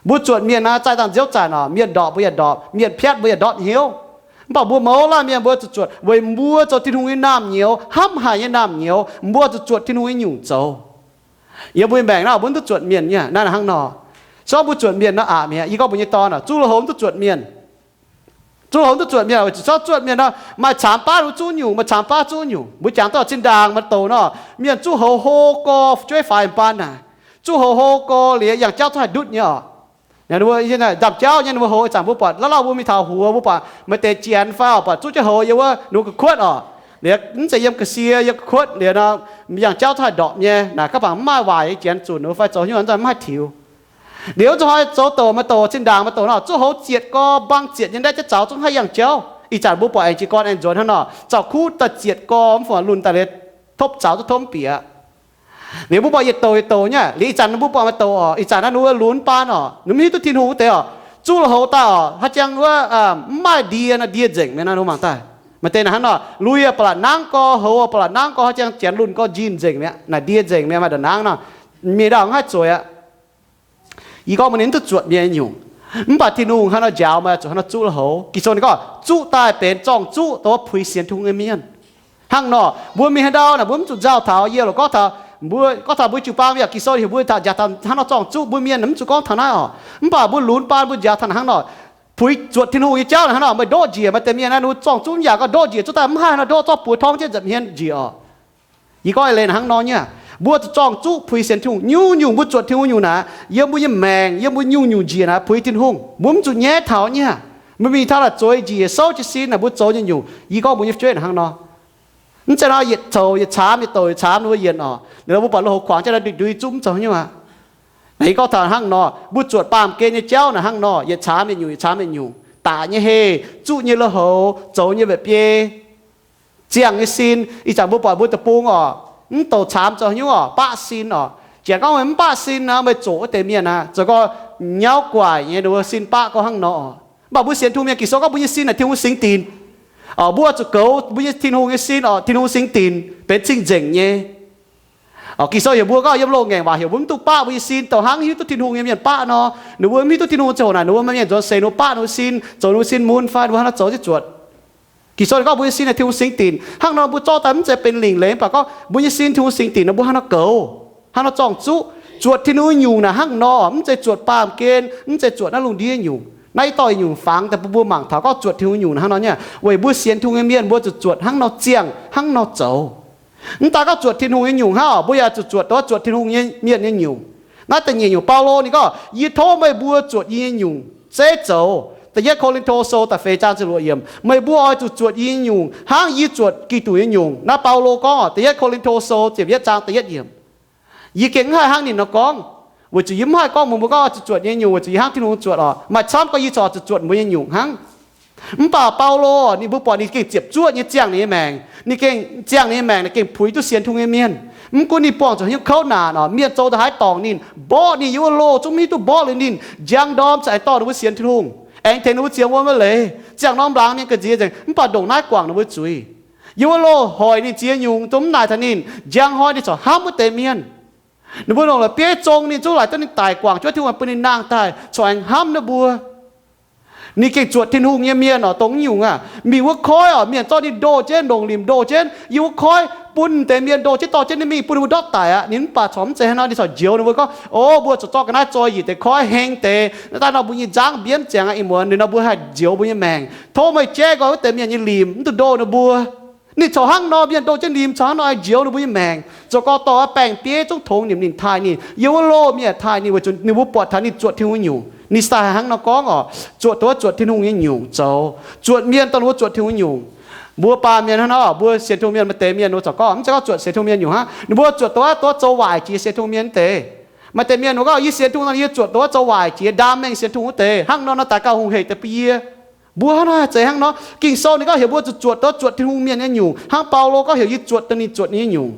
Mbuo zuotc mienh naaiv zaih dangh nziouv zanc oc, mienh ndorpc mbuo yaac ndorpc, mienh piatv mbuo yaac ndortv hnyouv. Mv baac mbuo mouz laanh mienh mbuo zuqc zuotc weic mbuo zoux Tin-Hungh nyei naamh nyouz, hnamv haic nyei naamh nyouz, mbuo zuqc zuotc Tin-Hungh nyei nyungc zoux. Yiem mbuo nyei maengc naaiv mbuo mv duqv zuotc mienh nyei, naaiv hnangv nor. Se gorngv mbuo zuotc mienh naaiv aqc mi'aqv. Yie gorngv mbuo nyei dorn oc, zuqv lui-houx mv duqv zuotc mienh. Zuqv lui-houx mv duqv zuotc mienh, weic zuqc se gorngv zuotc mienh nor, maaih caamx baav zuqv nyungc, maaih caamx baav zuqv nyungc. Mbuo jangx duqv zinh ndaangc maaih douz nor, mienh zuqv lui-houx hlo gorx, fu'jueiv faix mv baan naaic, zuqv lui-houx hlo gorx liuz yangh jauv cuotv haih ndutv nyei oc. Ndaamv-jauv nyei ninh mbuo houx ih zanc mbuo buatc, lauh lauh mbuo mingh taux huox mbuo buatc maaih deix janx fai oc, buatc zuqv jienv houx yiem wuov ninh mbuo ga'kuotv oc. Liuz mv zeiz yiem ga'sie, yiem ga'kuotv liuz nor, yangh jauv cuotv haih ndorpc nyei naaic, ga'bangc mv maaih waaic nyei janx zunc ninh mbuo fai zoux hnyouv nzunc mv haih tiux. Liuz zuqc houx zoux douc maaih douc, zinh ndaangc maaih douc nor, zuqv houx zietc gorx, mbang zietc nyei ndaetv jienv zaux zungv haih yangh jauv. Ih zanc mbuo buatc aengx jiez gorn aengx nzuonx hnangv nor, zaux kuv daaih zietc gorx mv fungc lunx daaih liuz topv zaux zungv topv mv bieqc. Liuz mbuo buatc yietc douc yietc douc nyei. Liuz ih zanc mbuo buatc maaih douc oc, ih zanc naaiv ninh mbuo lunx baan oc, ninh mv hiuv duqv Tin-Hungh wuov deix oc, zuqv lui-houx daaih oc, haaix jangx wuov mv maaih ndie nor, ndie nzengc mi'aqv. Naaiv mbuo mangc daaih maaih deix naaic hnangv nor, lui ba'laqc nangv gorx, houx ba'laqc nangv gorx, haaix jangx janx lunx gorx njinh nzengc mi'aqv, naaic ndie nzengc mi'aqv, maaih nda'nangv nor, mienh ndau mv haih zueiz aqv. Yie gorngv mbuox ninh mv duqv zuotc mienh nyei nyungc. Mv baac Tin-Hungh hnangv nor njaaux meih zuqc hnangv nor zuqv lui-houx. Ging-Sou ninh gorngv zuqv daaih benx zorng-zuqv dongh wuov puix sienx Tin-Hungh nyei mienh. Hnangv nor, mbuo mingh haaix ndau naaic mbuo mv zuqc nzauh taux yie loc gorngv taux mbuo, gorngv taux mbuo jiu-baang mienh, Ging-Sou heuc mbuo njaaux taux hnangv nor zorng-zuqv, mbuo mienh mv zuqc gorngv taux naaiv oc. Mv baac mbuo lunx baan mbuo njaaux taux hnangv nor, puix zuotc Tin-Hungh nyei jauv naaic hnangv nor, meih ndoqv njiec, maaih deix mienh naaiv ninh mbuo zorng-zuqv mv yaac gorngv ndoqv njiec, zuqv daaih mv haih nor ndoqv, zorqv buoz torngv jienv nza'hmien njiec oc. Yie gorngv eix leiz naaic hnangv nor nyei aqv. Mbuo zuqc zorng-zuqv puix sienx Tin-Hungh. Nyungc-nyungc mbuo zuotc Tin-Hungh nyungc naaic, yiem mbuo nyei maengc, yiem mbuo nyungc-nyungc njiec naaic puix Tin-Hungh. Mbuo mv zuqc nyaiv taux nyei aqv. Mbuo mingh taux naaic zueiz njiec souv jiez sin naaic mbuo zoux nyei nyungc. Yie gorngv mbuox nyei fu'jueiv naaic hnangv nor. Mv zeiz nor yietc zoux yietc caamx, yietc douc yietc caamx ninh mbuo yienc oc. Ninh mbuo buatc lui-houx kuangx jienv naaiv ndui-ndui zungv mv zoux haaix nyungc aqv. Naaic yie gorngv taux hnangv nor, mbuo zuotc baamh gen nyei jauv naaic hnangv nor, yietc caamx yietc nyungc, yietc caamx yietc nyungc, daic nyei heh, zuqv nyei lui-houx, zoux nyei mba'biei, ziangh nyei sin. Ih zanc mbuo buatc mbuo deic-bung oc, mv douc caamx zoux haaix nyungc oc, baqv sin oc. Janx gorngv meih mv baqv sin nor, meih zoqc wuov deix mienh aqv. Zoux gorngv nyauv guaic nyei, ninh mbuo sin baqv gorngv hnangv nor oc. Mv baac mbuo sienx Tin-Hungh mienh, Ging-Sou gorngv mbuo nyei sin naaic Tin-Hungh singx dinc oc. Mbuo zuqc goux mbuo nyei Tin-Hungh nyei sin oc, Tin-Hungh singx dinc, benx cing-nzengc nyei. Oc, Ging-Sou heuc mbuo gorngv yiem loz-ngaengc waac heuc mbuo mv dungx baqv mbuo nyei sin, douc hnangv hiuv duqv Tin-Hungh nyei mienh baqv nor. Ninh mbuo mv hiuv duqv Tin-Hungh ziangh hoc naaic, ninh mbuo maaih mienh nzuonx seix ninh mbuo baqv ninh mbuo sin, zoux ninh mbuo sin mun fai ninh mbuo hnangv nor zoux jienv zuotc. Ging-Sou ninh gorngv mbuo nyei sin naaic Tin-Hungh singx dinc. Hnangv nor mbuo zorqv daaih mv zeiz benx lingc leiz, mv baac gorngv mbuo nyei sin Tin-Hungh singx dinc nor, mbuo hnangv nor goux, hnangv nor zorng-zuqv. Zuotc Tin-Hungh nyungc naaic hnangv nor, mv zeiz zuotc baamh gen, mv zeiz zuotc naaiv lungh ndiev nyungc. Naaiv ih dorh nyungc fangx daaih bun mbuo mangc taux gorngv zuotc Tin-Hungh nyungc naaic hnangv nor nyei. Weic mbuo sienx Tin-Hungh nyei mienh mbuo zuqc zuotc hnangv nor ziangh, hnangv nor zoux. Mv daaih gorngv zuotc Tin-Hungh nyei nyungc hnangv oc, mbuo yaac zuqc zuotc dongh zuotc Tin-Hungh nyei mienh nyei nyungc. Naaiv da'nyeic nyungc, Baulo ninh gorngv, yie tov meih mbuo zuotc yie nyei nyungc zeiv zoux. Da'yietv Ko^lin^to Sou da'feix zaang ziepc luoqc yiemc, meih mbuo oix zuqc zuotc yie nyei nyungc hnangv yie zuotc Giduc nyei nyungc. Naaiv Baulo gorngv oc, Da'yietv Ko^lin^to Sou ziepc yietv zaang da'yietv yiemc. Yie gengh mv haih hnangv ninh nor gorngv, weic zuqc yie mv haih gorngv mbuox mbuo gorngv zuqc zuotc yie nyei nyungc, weic zuqc yie hnangv Tin-Hungh zuotc oc. Maaih camv gorngv yie corc zuqc zuotc mbuo nyei nyungc hnangv. Mv baac Baulo, ninh mbuo buatc ninh gengh ziepc zuoqv nyei ziangh ninh nyei maengc. Ninh gengh ziangh ninh nyei maengc, ninh gengh puix duqv sienx Tin-Hungh nyei mienh. Mv gunv ninh buangh zuqc haaix nyungc kouv naanc oc, mienh zoux daaih haaix dorngc ninh, mborqv ninh yiem wuov loh zungv mv hiuv duqv mborqv liuz ninh, njang ndorm za'gengh dorh ninh mbuo sienx Tin-Hungh, aengx tengx ninh mbuo ziex wuom wuov leiz. Ziangh norm laangz mienh ga'nziex nzengc, mv baac ndongc naaiv guangc ninh mbuo zuiz. Yiem wuov loh hoic ninh ziex nyungc, dongh mv naaic taux ninh, njang hnoi ninh corc hnamv wuov deix mienh. Ninh mbuo longc la'bieiv zong ninh, zungv laaic duqv ninh daic guangc, juov Tin-Hungh bun ninh nangh daaih, corc aengx hnamv ninh mbuo. Ninh gengh zuotc Tin-Hungh nyei mienh oc, dongh nyungc aqv. Mingh wuov koiv oc, mienh zorqv ninh ndoh jienv, longc limc ndoh jienv. Yiem wuov koiv bun deix mienh ndoh jienv dorh jienv ninh mingh, bun ninh mbuo ndortv daic aqv. Ninh mv baac corc mv zeiz hnangv nor, ninh corc njoux ninh mbuo gorngv, o, mbuo zuqc zorqv ga'naaiv zoi njiec deix koiv heng deix, daaih nor mbuo nyei nzangv mbienv ziangx aqv. Ih muonz ninh nor mbuo haih njoux mbuo nyei maengc. Tov meih jaiv nqoi wuov deix mienh nyei limc, mv dungx ndoh ninh mbuo. Ninh corc hnangv nor, mienh ndoh jienv limc corc hnangv nor njoux ninh mbuo nyei maengc. Zoux gorx-dorh baeng-bieiv zungv tongx nimc ninh, taaih ninh. Yiem wuov loh mienh taaih ninh, weic zuqc ninh mbuo buatc taux ninh zuotc Tin-Hungh nyungc. Ninh daaih hnangv nor gorngv oc, zuotc dongh zuotc Tin-Hungh nyei nyungc zoux. Zuotc mienh dongh ninh mbuo zuotc Tin-Hungh nyungc. Mbuo baamh mienh hnangv nor, mbuo sienx Tin-Hungh mienh maaih deix mienh ninh mbuo corc gorngv, mv zeiz gorngv zuotc sienx Tin-Hungh mienh nyungc hnangv. Ninh mbuo zuotc dongh wuov, dongh wuov zoux waaic jiex sienx Tin-Hungh mienh deix. Maaih deix mienh ninh mbuo gorngv, yie sienx Tin-Hungh nor, yie zuotc dongh wuov zoux waaic jiex ndaam mengh sienx Tin-Hungh wuov deix. Hnangv nor nor, daaih gauh hungh hec deix bun yie. Mbuo hnangv naaiv, zeiz hnangv nor. Ging-Sou ninh gorngv heuc mbuo zuqc zuotc dongh zuotc Tin-Hungh mienh nyei nyungc, hnangv Baulo gorngv heuc yie zuotc dongh ninh zuotc ninh nyei nyungc.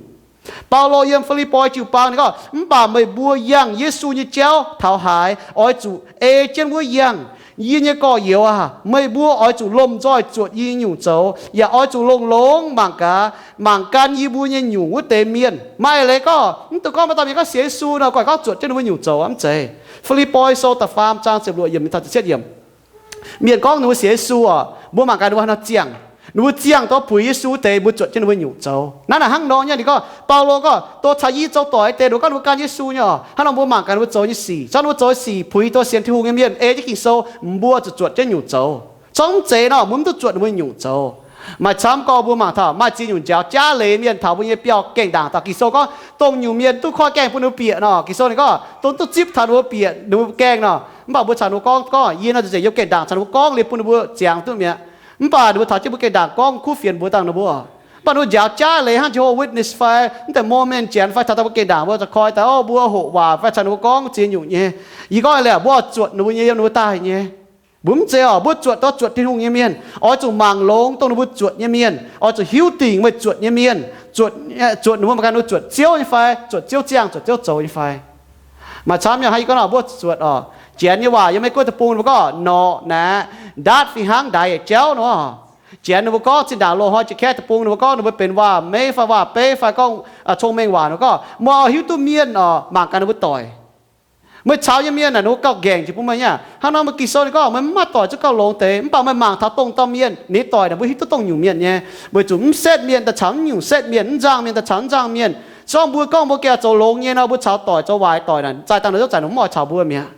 Baulo yiem Fi^lipv^poi jiu-baang ninh gorngv, mv baac meih mbuo yangh Yesu nyei jauv taux haaix, oix zuqc ei jienv wuov yangh. Yie nyei gorx-youz aah, meih mbuo oix zuqc lomh nzoih zuotc yie nyei nyungc zoux, yaac oix zuqc longx-longx mangc gaax, mangc gan yie mbuo nyei nyungc wuov deix mienh. Maaih leiz gorngv, mv dungx gorngv maaih dauh mienh gorngv sienx Yesu nor, guaih gorngv zuotc jienv ninh mbuo nyungc zoux, mv zeiz. Fi^lipv^poi Sou da'faam zaang ziepc luoqc yiemc taux ziepc cietv yiemc. Mienh gorngv ninh mbuo sienx Yesu oc, mbuo mangc gaax ninh mbuo haaix nor ziangh. Ninh mbuo ziangh dongh puix Yesu wuov deix, mbuo zuotc jienv ninh mbuo nyungc zoux. Naaiv naaic hnangv nor nyei, ninh gorngv, Baulo gorngv, dongh caux yie zoux doic deix, ninh mbuo gorngv ninh mbuo gan Yesu nyei oc, hnangv nor mbuo mangc gaax ninh mbuo zoux nyei sic. Zorqv ninh mbuo zoux nyei sic puix dongh sienx Tin-Hungh nyei mienh, ei jienv Ging-Sou, mbuo zuqc zuotc jienv nyungc zoux. Zorqv mv zeiz nor, mbuo mv duqv zuotc ninh mbuo nyungc zoux. Maaih camv gorngv mbuo mangc taux maaih ziex nyungc njaaux jaav leiz mienh taux mbuo nyei biauv gaengh ndaangc. Daaih Ging-Sou gorngv dongh nyungc mienh duqv koi gaengh bun ninh mbuo bieqc nor, Ging-Sou ninh gorngv dongh duqv zipv taux ninh mbuo bieqc, ninh mbuo gaengh nor. Mv baac mbuo caux ninh mbuo gorngv, gorngv, yie nor nzengc yiem gaengh ndaangc caux ninh mbuo gorngv liuz bun ninh mbuo ziangx duqv mi'aqv. Mv baac ninh mbuo taux jienv mbuo gaengh ndaangc gorngv kuv fienx mbuox dangh ninh mbuo. Mv baac ninh mbuo njaaux jaav leiz hnangv Jehovah Witness fai mv deix Mormon janx fai taux daaih mbuo gaengh ndaangc mbuo za'gengh koi daaih, o, mbuo hoqc waac fai caux ninh mbuo gorngv ziex nyungc nyei. Yie gorngv leiz mbuo zuotc ninh mbuo nyei yiem ninh mbuo daaih nyei. Mbuo mv zeiz oc, mbuo zuotc dongh zuotc Tin-Hungh nyei mienh, oix zuqc mangc longx dongh ninh mbuo zuotc nyei mienh, oix zuqc hiuv dingc meih zuotc nyei mienh, zuotc, zuotc ninh mbuo mangc gaax ninh mbuo zuotc Ziouv nyei fai, zuotc Ziouv ziangh, zuotc Ziouv zoux nyei fai. Maaih camv nyei hnangv yie gorngv nor, mbuo zuotc oc, Janx nyei waac yiem Meiv Guoqv deic-bung ninh mbuo gorngv nor naeqv, ndaatv fih hnangv ndaix yietc jauv nor. Janx ninh mbuo gorngv zinh ndaangc loz-hnoi Janx-Kaeqv deic-bung ninh mbuo gorngv ninh mbuo benx waac-meiv fai waac-beiv fai gorngv cong-mengh waac ninh mbuo gorngv, meih oix hiuv duqv mienh oc, mangc gaax ninh mbuo doic. Meih caux nyei mienh naaic ninh mbuo gauh nqaengc jiex bun meih nyei. Hnangv nor meih Ging-Sou ninh gorngv meih mv maaih doic zungv gauh longx deix, mv baac meih mangc taux dongh dauh mienh, ninh doic naaic mbuo hiuv duqv dongh nyungc mienh nyei, weic zuqc mv setv mienh daaih caux mv nyungc setv mienh, mv nzangh mienh daaih caux mv nzangh mienh. Se gorngv mbuo gorngv mbuo gengh zoux longx nyei nor, mbuo caux doic zoux waaic doic naaic, zaih dangh naaic ziouc zanc ninh mbuo mv oix caux mbuo mi'aqv.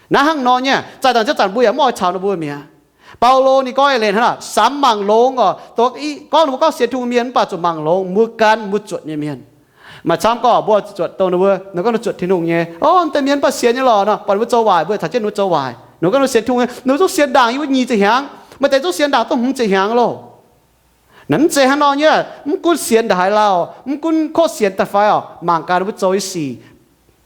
Naaiv hnangv nor nyei, zaih dangh ziouc zanc mbuo yaac mv oix caux ninh mbuo mi'aqv. Baulo ninh gorngv eix leiz hnangv naaic, samx mangc longx oc, dongh gorngv ninh mbuo gorngv sienx Tin-Hungh mienh mv baac zuqc mangc longx mbuo gan mbuo zuotc nyei mienh. Maaih camv gorngv mbuo zuotc dongh ninh mbuo, ninh gorngv ninh zuotc Tin-Hungh nyei, o, mv deix mienh mv baac sienx nyei lorqc nor, buatc ninh mbuo zoux waaic mbuo caux jienv ninh mbuo zoux waaic. Ninh gorngv ninh sienx Tin-Hungh nyei, ninh mbuo zungv sienx ndaangc yie mbuo nyic ziepc hnyangx, maaih deix zungv sienx ndaangc duqv hmz ziepc hnyangx loh. Naaiv mv zeiz hnangv nor nyei, mv gunv sienx ndaaih haaix lauh, mv gunv kotv sienx daaih fai oc, mangc gaax ninh mbuo zoux nyei sic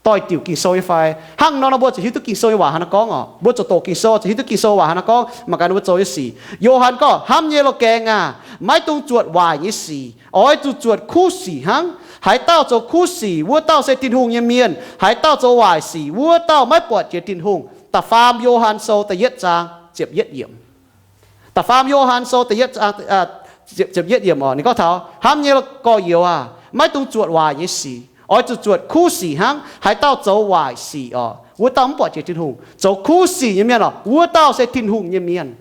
doix-diuc Ging-Sou nyei fai. Hnangv nor nor mbuo zuqc hiuv duqv Ging-Sou nyei waac haaix nor gorngv oc. Mbuo zuqc doqc Ging-Sou zuqc hiuv duqv Ging-Sou waac haaix nor gorngv, mangc gaax ninh mbuo zoux nyei sic. Yo^han gorngv, hnamv nyei loz-gaengh aah, maiv dungx zuotc waaic nyei sic, oix zuqc zuotc kuv sic hnangv. Haaix dauh zoux kuv sic, wuov dauh se Tin-Hungh nyei mienh. Haaix dauh zoux waaic sic, wuov dauh maiv buatc jiex Tin-Hungh. Da'faam Yo^han Sou da'yietv zaang ziepc yietv yiemc. Da'faam Yo^han Sou da'yietv zaang ziepc yietv yiemc oc, ninh gorngv taux, hnamv nyei gorx-youz aah, maiv dungx zuotc waaic nyei sic, oix zuqc zuotc kuv sic hnangv. Haaix dauh zoux waaic sic oc, wuov dauh mv buatc jiex Tin-Hungh. Zoux kuv sic nyei mienh oc, wuov dauh se Tin-Hungh nyei mienh.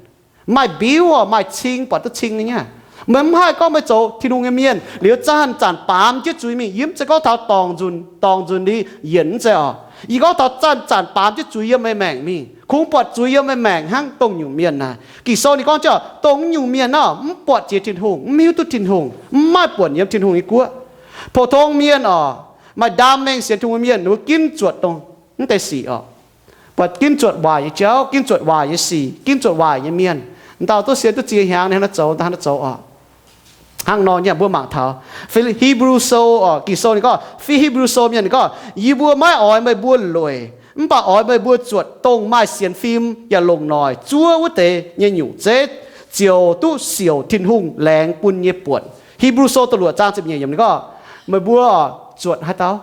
Maaih mbiuv oc, maaih cing, buatc duqv cing nyei aqv. Meih mv haih gorngv meih zoux Tin-Hungh nyei mienh liuz zanc-zanc baamz jienv zuiz mingh. Yie mv zeiz gorngv taux dorngc nzunc, dorngc nzunc liuz yienc, mv zeiz oc. Yie gorngv taux zanc-zanc baamz jienv zuiz yiem meih maengc mingh, kungx buatc zuiz yiem meih maengc hnangv. Dongh nyungc mienh naaic, Ging-Sou ninh gorngv jienv dongh nyungc mienh nor, mv buatc jiex Tin-Hungh, mv hiuv duqv Tin-Hungh, mv maaih buonc yiem Tin-Hungh nyei guoqv. Pou-tong mienh oc, maaih ndaam mengh sienx Tin-Hungh mienh, ninh mbuo ginv zuotc dongh mv deix sic oc. Buatc ginv zuotc waaic nyei jauv, ginv zuotc waaic nyei sic, ginv zuotc waaic nyei mienh. Dauh duqv sienx duqv ziex hnyangx ninh hnangv naaiv zoux, hnangv naaiv zoux oc. Hnangv nor nyei mbuo mangc taux Fi^lipv Hebrew Sou oc, Ging-Sou ninh gorngv, Fi^lipv Hebrew Sou mienh ninh gorngv, Yie mbuo maiv oix meih mbuo lueic, mv baac oix meih mbuo zuotc dongh maaih sienx fim yaac longc noic zuov wuov deix nyei nyungc zeiv, ziouc duqv siouc Tin-Hungh laengz bun nyei buonc. Hebrew Sou da'luoqc zaang ziepc nyeic yiemc ninh gorngv, meih mbuo zuotc haaix dauh?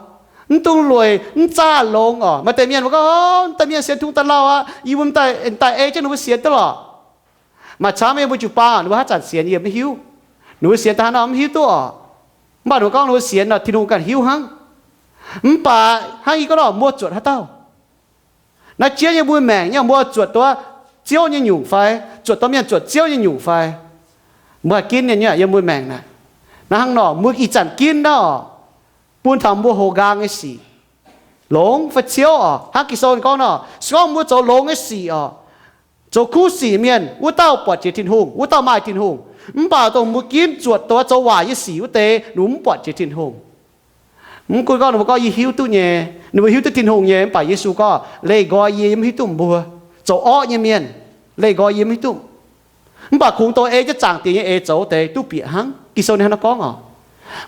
Mv dungx lueic, mv zaah longx oc. Maaih deix mienh mbuo gorngv, Deix mienh sienx Tin-Hungh daaih lauh aqv, yie mbuo daaih ei jienv ninh mbuo sienx duqv lorqc. Maaih camv nyei mbuo jiu-baang ninh mbuo haaix zanc sienx yie mv hiuv. Ninh mbuo sienx daaih haaix nor mv hiuv duqv oc. Mv baac ninh mbuo gorngv ninh mbuo sienx nor, Tin-Hungh ganh hiuv hnangv. Mv baac hnangv yie gorngv nor, mbuo zuotc haaix dauh? Naaiv jiex nyei mbuo maengc nyei, mbuo zuotc dongh Ziouv nyei nyungc fai? Zuotc dongh mienh zuotc Ziouv nyei nyungc fai? Mbuo haih ginv nyei, yiem mbuo maengc naaic. Naaiv hnangv nor, mbuo ih zanc ginv naaiv oc, bun taux mbuo hoz nqaang nyei sic, longx fai ciouv oc. Hnangv Ging-Sou ninh gorngv nor, se gorngv mbuo zoux longx nyei sic oc, zoux kuv sic mienh, wuov dauh buatc jiex Tin-Hungh, wuov dauh maaih Tin-Hungh. Mv baac dongh mbuo ginv zuotc dongh zoux waaic nyei sic wuov deix, ninh mbuo mv buatc jiex Tin-Hungh. Mv gunv gorngv ninh mbuo gorngv yie hiuv duqv nyei, ninh mbuo hiuv duqv Tin-Hungh nyei, mv baac Yesu gorngv, Leih nqoi yie, yie mv hiuv duqv mbuo. Zoux orqv nyei mienh, leih nqoi yie mv hiuv duqv. Mv baac kungx dongh ei jienv Zaangc Diex nyei eix zoux deix duqv bieqc hnangv. Ging-Sou ninh hnangv naaiv gorngv oc.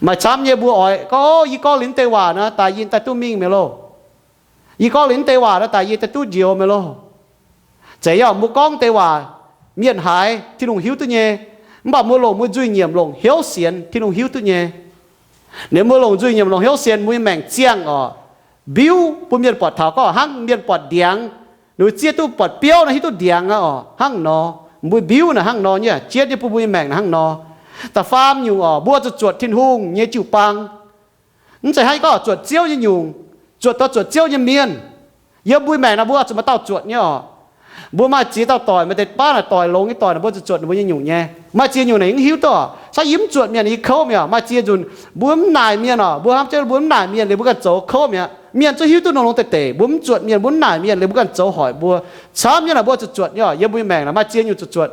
Maaih camv nyei mbuo oix gorngv, Yie gorngv liuz deix waac nor, daaih yie daaih duqv mingh mi'aqv loh. Yie gorngv liuz deix waac nor, daaih yie daaih duqv njoux mi'aqv loh. Zeiz yaac mbuo gorngv deix waac, mienh haiz Tin-Hungh hiuv duqv nyei. Mv baac mbuo longc mbuo nzuih nyiemc longc hnyouv sienx, Tin-Hungh hiuv duqv nyei. Liuz mbuo longc nzuih nyiemc longc hnyouv sienx, mbuo nyei maengc ziangh orqc, biuv, bun mienh buatc taux gorngv hnangv mienh buatc ndiangx, ninh zieqv duqv buatc biouv nor hiuv duqv ndiangx aqv orqc, hnangv nor. Mbuo biuv naaic hnangv nor nyei, jienv nyei bun mbuo nyei maengc naaic hnangv nor. Da'faam nyungc orqc, mbuo zuqc zuotc Tin-Hungh nyei jiu-baang. Mv zeiz hnangv gorngv zuotc Ziouv nyei nyungc, zuotc dongh zuotc Ziouv nyei mienh. Yiem mbuo maengc naaic mbuo zuqc maaih dauh zuotc nyei orqc. Mbuo maaih ziex dauh doic, maaih deix baav naaic doic longx nyei doic naaic mbuo zuqc zuotc ninh mbuo nyei nyungc nyei. Maaih ziex nyungc naaic yie mv hiuv duqv orqc, se yie mv zuotc mienh yie kouv mi'aqv. Maaih ziex nzunc mbuo mv naaic mienh orqc, mbuo hnamv jienv mbuo mv naaic mienh liuz mbuo ganh zoux kouv mi'aqv. Mienh zungv hiuv duqv nongx deix deix, mbuo mv zuotc mienh, mbuo mv naaic mienh liuz mbuo ganh zoux hoic mbuo. Camv nyei naaic mbuo zuqc zuotc nyei orqc. Yiem mbuo maengc naaic maaih ziex nyungc zuqc zuotc.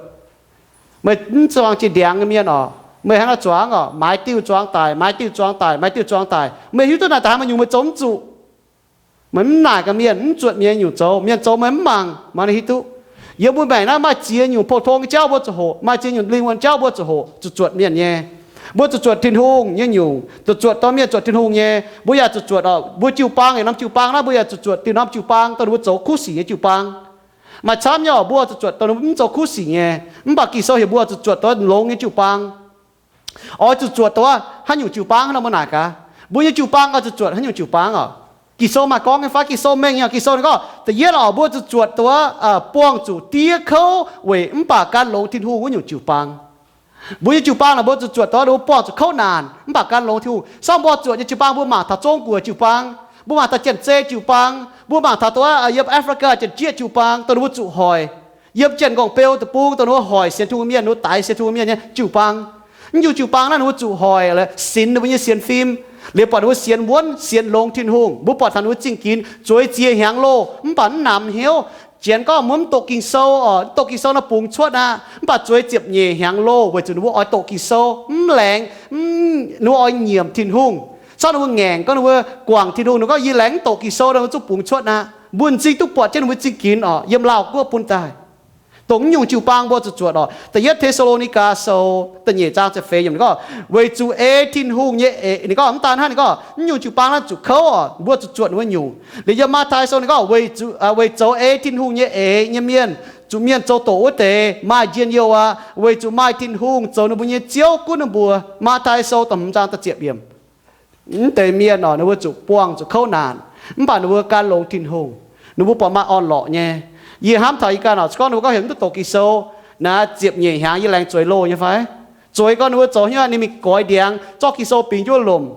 Meih mv zuangx jiex ndiangx nyei mienh orqc, meih hnangv naaiv zuangx orqc, maaiz diuh zuangx daic, maaiz diuh zuangx daic, maaiz diuh zuangx daic, meih hiuv duqv naaic daaih haaix maaih nyungc meih zoux mv zuqc. Meih mv naaic gaax mienh, mv zuotc mienh nyungc zoux, mienh zoux meih mv mangc, meih hiuv duqv. Yiem mbuo maengc naaiv maaih ziex nyungc pou-tong nyei jauv mbuo zuqc hoqc, maaih ziex nyungc lingh wuonh jauv mbuo zuqc hoqc, zuqc zuotc mienh nyei. Mbuo zuqc zuotc Tin-Hungh nyei nyungc, zuqc zuotc dorh mienh zuotc Tin-Hungh nyei. Mbuo yaac zuqc zuotc orqc, mbuo jiu-baang yietc norm jiu-baang naaiv mbuo yaac zuqc zuotc diuh norm jiu-baang dongh ninh mbuo zoux kuv sic nyei jiu-baang. Maaih camv nyei orqc, mbuo zuqc zuotc dongh ninh mbuo mv zoux kuv sic nyei. Mv baac Ging-Sou heuc mbuo zuqc zuotc dongh longx nyei jiu-baang. Oix zuqc zuotc dongh haaix nyungc jiu-baang hnangv nor mbuo naaic gaax. Mbuo nyei jiu-baang oix zuqc zuotc haaix nyungc jiu-baang orqc? Ging-Sou maaih gorngv nyei fai? Ging-Sou mengh nyei. Ging-Sou ninh gorngv da'yietv orqc, mbuo zuqc zuotc dongh, aa, buangh zuqc diev kouv weic mv baac gan longx Tin-Hungh wuov nyungc jiu-baang. Mbuo nyei jiu-baang naaic mbuo zuqc zuotc dongh ninh mbuo buangh zuqc kouv naanc mv baac gan longx Tin-Hungh. Sorng mbuo zuotc nyei jiu-baang mbuo mangc taux Zong Guoqv jiu-baang, mbuo mangc taux Janx-Zei jiu-baang, mbuo mangc taux dongh wuov, aa, yiem Africa Janx-Jieqv jiu-baang dongh ninh mbuo zuqc hoic. Yiem Janx-Nqorngv Beu deic-bung dongh ninh mbuo hoic sienx Tin-Hungh mienh, ninh mbuo daix sienx Tin-Hungh mienh nyei jiu-baang. Mv nyungc jiu-baang naaiv ninh mbuo zuqc hoic laaix sinx ninh mbuo nyei sienx fim, liuz buatc ninh mbuo sienx wuonv sienx longx Tin-Hungh. Mbuo buatc taux ninh mbuo zingh ginx zueiz ziex hnyangx loh mv baac mv namx hnyouv. Janx gorngv mbuo mv doqc Ging-Sou orqc, mv doqc Ging-Sou nor bungx cuotv aqv. Mv baac zueiz ziepc nyeic hnyangx loh weic zuqc ninh mbuo oix doqc Ging-Sou mv laengz, ninh mbuo oix nyiemc Tin-Hungh. Corc ninh mbuo ngaengc gorngv ninh mbuo guangc Tin-Hungh, ninh gorngv yie laengz mv doqc Ging-Sou nor, ninh mbuo zungv bungx cuotv aqv. Mbuo m'zing duqv buatc jienv ninh mbuo zingh ginx orqc, yiem Laauh Guoqv bun daaih. Dongh mv nyungc jiu-baang mbuo zuqc zuotc orqc. Da'yietv Te^saa^lo^ni^gaa Sou da'nyeic zaang ziepc feix yiemc ninh gorngv, weic zuqc ei Tin-Hungh nyei eix, ninh gorngv mv daan hnangv, ninh gorngv mv nyungc jiu-baang naaiv zuqc kouv orqc, mbuo zuqc zuotc ninh mbuo nyungc. Liuz yiem Matv^tai Sou ninh gorngv, weic zuqc, aa, weic zoux ei Tin-Hungh nyei eix nyei mienh, zuqc mienh zoux doqc wuov deix maaih njien-youh aqv, weic zuqc maaih Tin-Hungh zoux ninh mbuo nyei Ziouv gunv ninh mbuo. Matv^tai Sou da'hmz zaang da'ziepc yiemc. Mv deix mienh orqc, ninh mbuo zuqc buangh zuqc kouv naanc, mv baac ninh mbuo gan longx Tin-Hungh. Ninh mbuo buatc maaih orn-lorqc nyei. Yie hnamv taux yie ganh orqc, se gorngv ninh mbuo gorngv heuc mv duqv doqc Ging-Sou, naaiv ziepc nyeic hnyangx yie laengz zueiz loh nyei fai? Zueiz gorngv ninh mbuo zoux hnyouv ninh mingh goix ndiangx, zorqv Ging-Sou bingx jienv wuov lomc,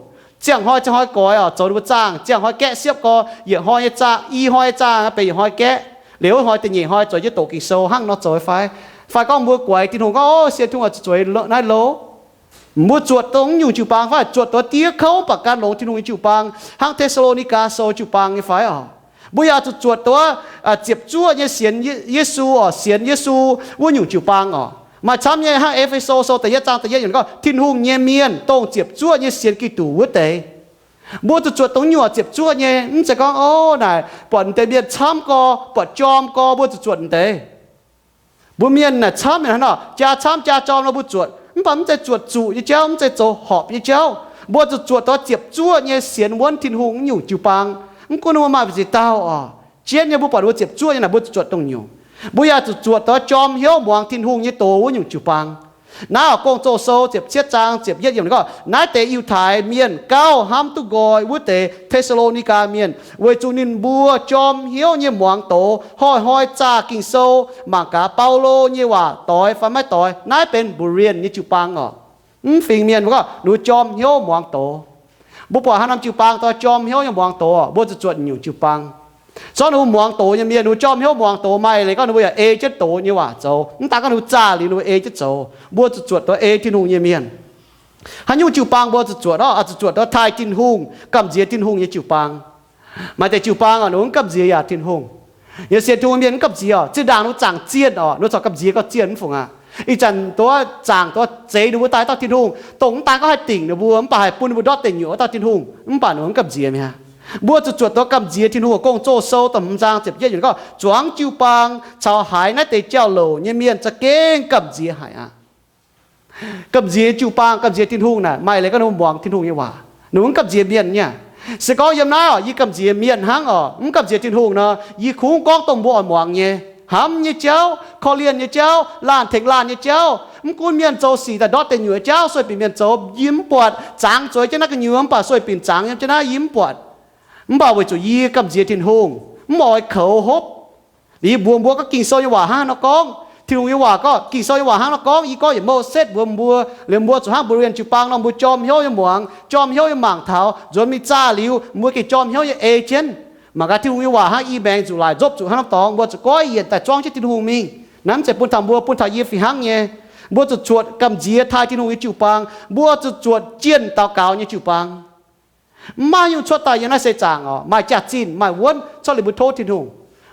ziangh hnoi ziangh hnoi goix orqc, zoux ninh mbuo zaangh, ziangh hnoi gaeqv siepv gorx, yietc hnoi nyei zaangh, i hnoi nyei zaangh benx yietc hnoi gaeqv. Liuz wuov hnoi da'nyeic hnoi zueiz jienv doqc Ging-Sou, hnangv nor zoux fai? Fai gorngv mbuo guaix Tin-Hungh gorngv, o, sienx Tin-Hungh zuqc zueiz naaiv loh. Mbuo zuotc dongh mv nyungc jiu-baang fai zuotc dongh diev kouv mv baac gan longx Tin-Hungh nyei jiu-baang, hnangv Te^saa^lo^ni^gaa Sou jiu-baang nyei fai orqc? Mbuo yaac zuqc zuotc dongh, aa, ziepc zuoqv nyei sienx Ye-, Yesu orqc, sienx Yesu wuov nyungc jiu-baang orqc. Maaih camv nyei hnangv E^fe^so Sou da'yietv zaang da'yietv yiemc gorngv, Tin-Hungh nyei mienh dongh ziepc zuoqv nyei sienx Giduc wuov deix. Mbuo zuqc zuotc dongh nyungc ziepc zuoqv nyei, mv zeiz gorngv, o, naaic buatc deix mienh camv gorx, buatc jorm gorx, mbuo zuqc zuotc deix. Mbuo mienh naaic camv mienh hnangv nor, jaa camv jaa jorm nor mbuo zuotc, mv baac mv zeiz zuotc zuqc nyei jauv, mv zeiz zoux horpc nyei jauv. Mbuo zuqc zuotc dongh ziepc zuoqv nyei sienx wuonv Tin-Hungh nyungc jiu-baang. Mv gunv mbuo maaih mbu'ziex dauh orqc, jienv nyei mbuo buatc mbuo ziepc zuoqv nyei naaic mbuo zuqc zuotc dongh nyungc. Mbuo yaac zuqc zuotc dongh jorm hnyouv muangx Tin-Hungh nyei doz wuov nyungc jiu-baang. Naaiv orqc, Gong-Zoh Sou ziepc cietv zaang ziepc yietv yiemc ninh gorngv, naaiv deix Yiutai mienh gauh hnamv duqv nqoi wuov deix Te^saa^lo^ni^gaa mienh, weic zuqc ninh mbuo jorm hnyouv nyei muangx doz, hnoi-hnoi zaah Ging-Sou, mangc gaax Baulo nyei waac doix fai maiv doix. Naaiv benx Berean nyei jiu-baang orqc. Mv fingx mienh mbuo gorngv ninh mbuo jorm hnyouv muangx doz. Mbuo buatc haaix norm jiu-baang dongh jorm hnyouv nyei muangx doz, mbuo zuqc zuotc nyungc jiu-baang. Zorqv ninh mbuo muangx doz nyei mienh, ninh mbuo jorm hnyouv muangx doz, maaih leiz gorngv ninh mbuo yaac ei jienv doz nyei waac zoux. Mv daan gorngv ninh mbuo zaah liuz ninh mbuo ei jienv zoux. Mbuo zuqc zuotc dongh ei Tin-Hungh nyei mienh. Haaix nyungc jiu-baang mbuo zuqc zuotc orqc? Zuqc zuotc dongh taaih Tin-Hungh, gamh nziex Tin-Hungh nyei jiu-baang. Maaih deix jiu-baang orqc, ninh mbuo mv gamh nziex yaac Tin-Hungh. Yaac sienx Tin-Hungh mienh mv gamh nziex orqc. Zinh ndaangc ninh mbuo zaangc zienh orqc, ninh mbuo corc gamh nziex gorngv zienh mv fungc aqv. Ih zanc dongh zaangc dongh zeix ninh mbuo daaih dauh Tin-Hungh, dongh mv daan gorngv haih dingc ninh mbuo mv baac haih bun ninh mbuo ndortv deic nyuoqc wuov dauh Tin-Hungh, mv baac ninh mbuo mv gamh nziex mi'aqv. Mbuo zuqc zuotc dongh gamh nziex Tin-Hungh. Gong-Zoh Sou da'hmz zaang ziepc yietv yiemc gorngv, zuangx jiu-baang caux haiz naaiv deix jauv-louc nyei mienh za'gengh gamh nziex haic aqv. Gamh nziex jiu-baang, gamh nziex Tin-Hungh naaic, maaih leiz gorngv ninh mbuo muangx Tin-Hungh nyei waac, ninh mbuo mv gamh nziex mienh nyei. Se gorngv yiem naaiv orqc, yie gamh nziex mienh hnangv orqc, mv gamh nziex Tin-Hungh nor, yie kungx gorngv dongh mbuo oix muangx nyei. Hnamv nyei jauv, korv-lienh nyei jauv, laanh tengx laanh nyei jauv, mv gunv mienh zoux sic daaih ndortv deic nyuoqc jauv, sueih binc mienh zoux yie mv buatc. Zangx zueiz jienv naaiv gu'nyuoz mv baac sueih binc zangx yiem jienv naaiv yie mv buatc. Mv baac weic zuqc yie gamh nziex Tin-Hungh, mv oix koux hopv. Liuz yie mbuox mbuo gorngv Ging-Sou nyei waac hnangv nor gorngv, Tin-Hungh nyei waac gorngv, Ging-Sou nyei waac hnangv nor gorngv, yie gorngv yietc Mouv^sez mbuox mbuo, liuz mbuo zuqc hnangv Berean jiu-baang nor, mbuo jorm hnyouv nyei muangx, jorm hnyouv nyei mangc taux, nzuonx mingh zaah liuz, mbuo gengh jorm hnyouv nyei ei jienv. Mangc gaax Tin-Hungh nyei waac hnangv i maengx nzuqc laaic, nzopv zuqc hnangv norm dorngx, mbuo zuqc goiv yienc daaih zuangv jienv Tin-Hungh mingh. Naaiv mv zeiz bun taux mbuo, bun taux yie fih hnangv nyei. Mbuo zuqc zuotc gamh nziex taaih Tin-Hungh nyei jiu-baang. Mbuo zuqc zuotc jienh daux gaux nyei jiu-baang. Mv maaih nyungc cuotv daaih yiem naaiv seix zaangc oc, maaih jaax-zinh, maaih wuonv, corc liuz mbuo tov Tin-Hungh.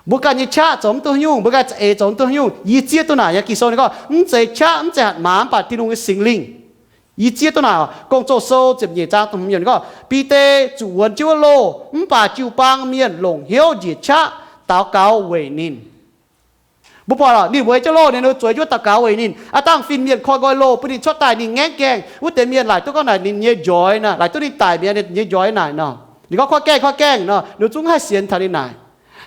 Mbuo ganh nyei qaqv zoux mv duqv haaix nyungc, mbuo ganh nyei za'eix zoux mv duqv haaix nyungc. Yie zieqv duqv naaic nyei, Ging-Sou ninh gorngv, mv zeiz qaqv, mv zeiz hatc maaz, mv baac Tin-Hungh nyei Singx Lingh. Yie zieqv duqv naaic oc. Gong-Zoh sou ziepc nyeic zaang da'hmz yiemc ninh gorngv, Bide zuqc wuonx jienv wuov loh, mv baac jiu-baang mienh longc hnyouv njiec qaqv daux gaux weic ninh. Mbuo buatc oc, ninh weic jienv loh, ninh zueiz jienv wuov daux gaux weic ninh. Aav dangh fin-mienh koi nqoi loh bun ninh cuotv daaih, ninh ngaengv gaengh. Wuov deix mienh laaic duqv gorngv naaic ninh nyei njoi naaic, laaic duqv ninh daic mi'aqv, ninh nyei njoi naaic nor. Ninh gorngv, Koi gaengh, koi gaengh nor, ninh zungv haih sienx taux ninh naaic.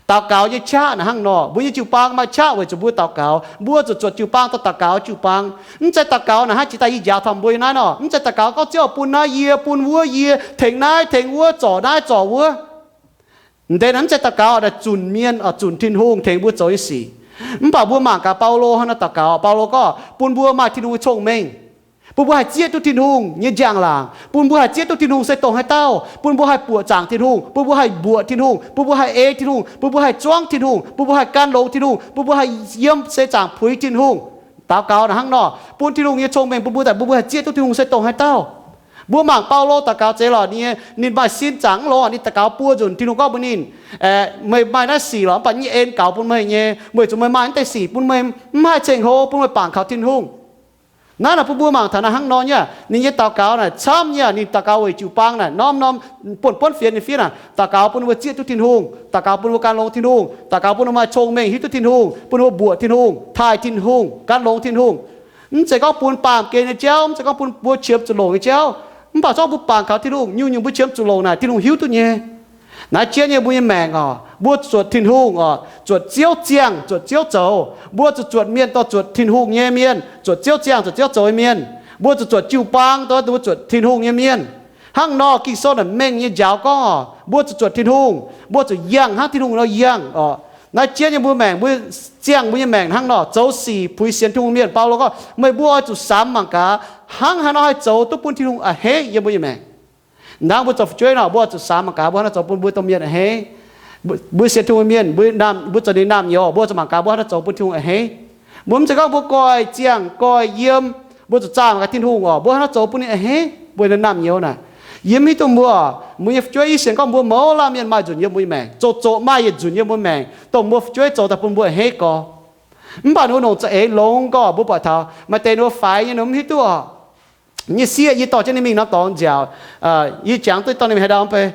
Daux gaux nyei qaqv naaic hnangv nor, mbuo nyei jiu-baang maaih qaqv weic zuqc mbuo daux gaux. Mbuo zuqc zuotc jiu-baang daaih daux gaux jiu-baang. Mv zeiz daux gaux naaic hnangv jiex daaih yie njaaux taux mbuo nyei naaiv nor, mv zeiz daux gaux gorngv, Ziouv bun naaiv yie, bun wuov yie, tengx naaiv tengx wuov, zorc naaiv zorc wuov. M'deix naaic mv zeiz daux gaux naaic zunc mienh, zunc Tin-Hungh tengx mbuo zoux nyei sic. Mv baac mbuo mangc gaax Baulo hnangv nor daux gaux. Baulo gorngv bun mbuo maaih Tin-Hungh nyei cong-mengh, bun mbuo haih zieqv duqv Tin-Hungh nyei njang-laangc, bun mbuo haih zieqv duqv Tin-Hungh se dongh haaix dauh, bun mbuo haih buoqc zaangc Tin-Hungh, bun mbuo haih mbuoqc Tin-Hungh, bun mbuo haih ei Tin-Hungh, bun mbuo haih zuangv Tin-Hungh, bun mbuo haih gan longx Tin-Hungh, bun mbuo haih yiem seix zaangc puix Tin-Hungh. Daux gaux naaic hnangv nor, bun Tin-Hungh nyei cong-mengh bun mbuo daaih, bun mbuo haih zieqv duqv Tin-Hungh se dongh haaix dauh. Mbuo mangc Baulo daux gaux zeiz lorqc, ninh, ninh maaih sin zaangc lorqc, ninh daux gaux buo nzunc, Tin-Hungh gorngv mbuox ninh, Meih maaih naaiv sic lorqc, mv baac yie nyei en gaux bun meih nyei, weic zuqc meih maaih naaiv deix sic bun meih mv haih ceng-hlo bun meih bangc kaux Tin-Hungh. Naaiv naaic bun mbuo mangc taux naaic hnangv nor nyei, ninh nyei daux gaux naaic camv nyei, ninh daux gaux weic jiu-baang naaic norm-norm buonv-buonv fienx ninh fiev naaic, daux gaux bun ninh mbuo zieqv duqv Tin-Hungh, daux gaux bun ninh mbuo gan longx Tin-Hungh, daux gaux bun ninh mbuo maaih cong-mengh hiuv duqv Tin-Hungh, bun ninh mbuo mbuoqc Tin-Hungh, taaih Tin-Hungh, gan longx Tin-Hungh. Mv zeiz gorngv bun baamh gen nyei jauv, mv zeiz gorngv bun mbuo qiemx zuqc longc nyei jauv. Mv baac zorqv mbuo bangc kaux Tin-Hungh, nyungc-nyungc mbuo qiemx zuqc longc naaic, Tin-Hungh hiuv duqv nyei. Naaiv jienv nyei mbuo nyei maengc oc, mbuo zuotc Tin-Hungh oc, zuotc Ziouv ziangh, zuotc Ziouv zoux. Mbuo zuqc zuotc mienh dorh zuotc Tin-Hungh nyei mienh, zuotc Ziouv ziangh, zuotc Ziouv zoux nyei mienh. Mbuo zuqc zuotc jiu-baang dorh mbuo zuotc Tin-Hungh nyei mienh. Hnangv nor Ging-Sou naaic mengh nyei njaaux gorngv oc, mbuo zuqc zuotc Tin-Hungh, mbuo zuqc yangh hnangv Tin-Hungh nor yangh oc. Naaiv jienv nyei mbuo maengc, mbuo ziangh mbuo nyei maengc hnangv nor, zoux sic puix sienx Tin-Hungh mienh. Baulo gorngv, meih mbuo oix zuqc samx mangc gaax, hnangv haaix nor haih zoux duqv bun Tin-Hungh a'hneiv yiem mbuo nyei maengc. Hnangv mbuo zoux fu'jueiv nor, mbuo zuqc samx mangc gaax mbuo hnangv nor zoux bun mbuo domh mienh a'hneiv. Mbuo, mbuo sienx Tin-Hungh mienh, mbuo naamh, mbuo zoux ninh naamh nyouz, mbuo zuqc mangc gaax mbuo hnangv nor zoux bun Tin-Hungh a'hneiv. Mbuo mv zeiz gorngv mbuo goiv ziangh goiv yiem, mbuo zuqc zaah mangc gaax Tin-Hungh oc, mbuo hnangv nor zoux bun ninh a'hneiv, mbuo naamh nyouz naaic. Yie mv hiuv duqv mbuo, mbuo nyei fu'jueiv, yie sienx gorngv mbuo mouz laanh mienh maaih nzunc yiem mbuo nyei maengc, zoqc zoqc maaih yietc nzunc yiem mbuo maengc, dongh mbuo fu'jueiv zoux daaih bun mbuo a'hneiv gorx. Mv baac ninh mbuo longc za'eix longx gorx, mbuo buatc taux maaih deix ninh mbuo faix nyei, ninh mbuo mv hiuv duqv oc. Nyei sieqv, yie dorh jienv ninh mingh norm dorngx nziaauc, yie jangx duqv dorh ninh mingh haaix ndau mv bei.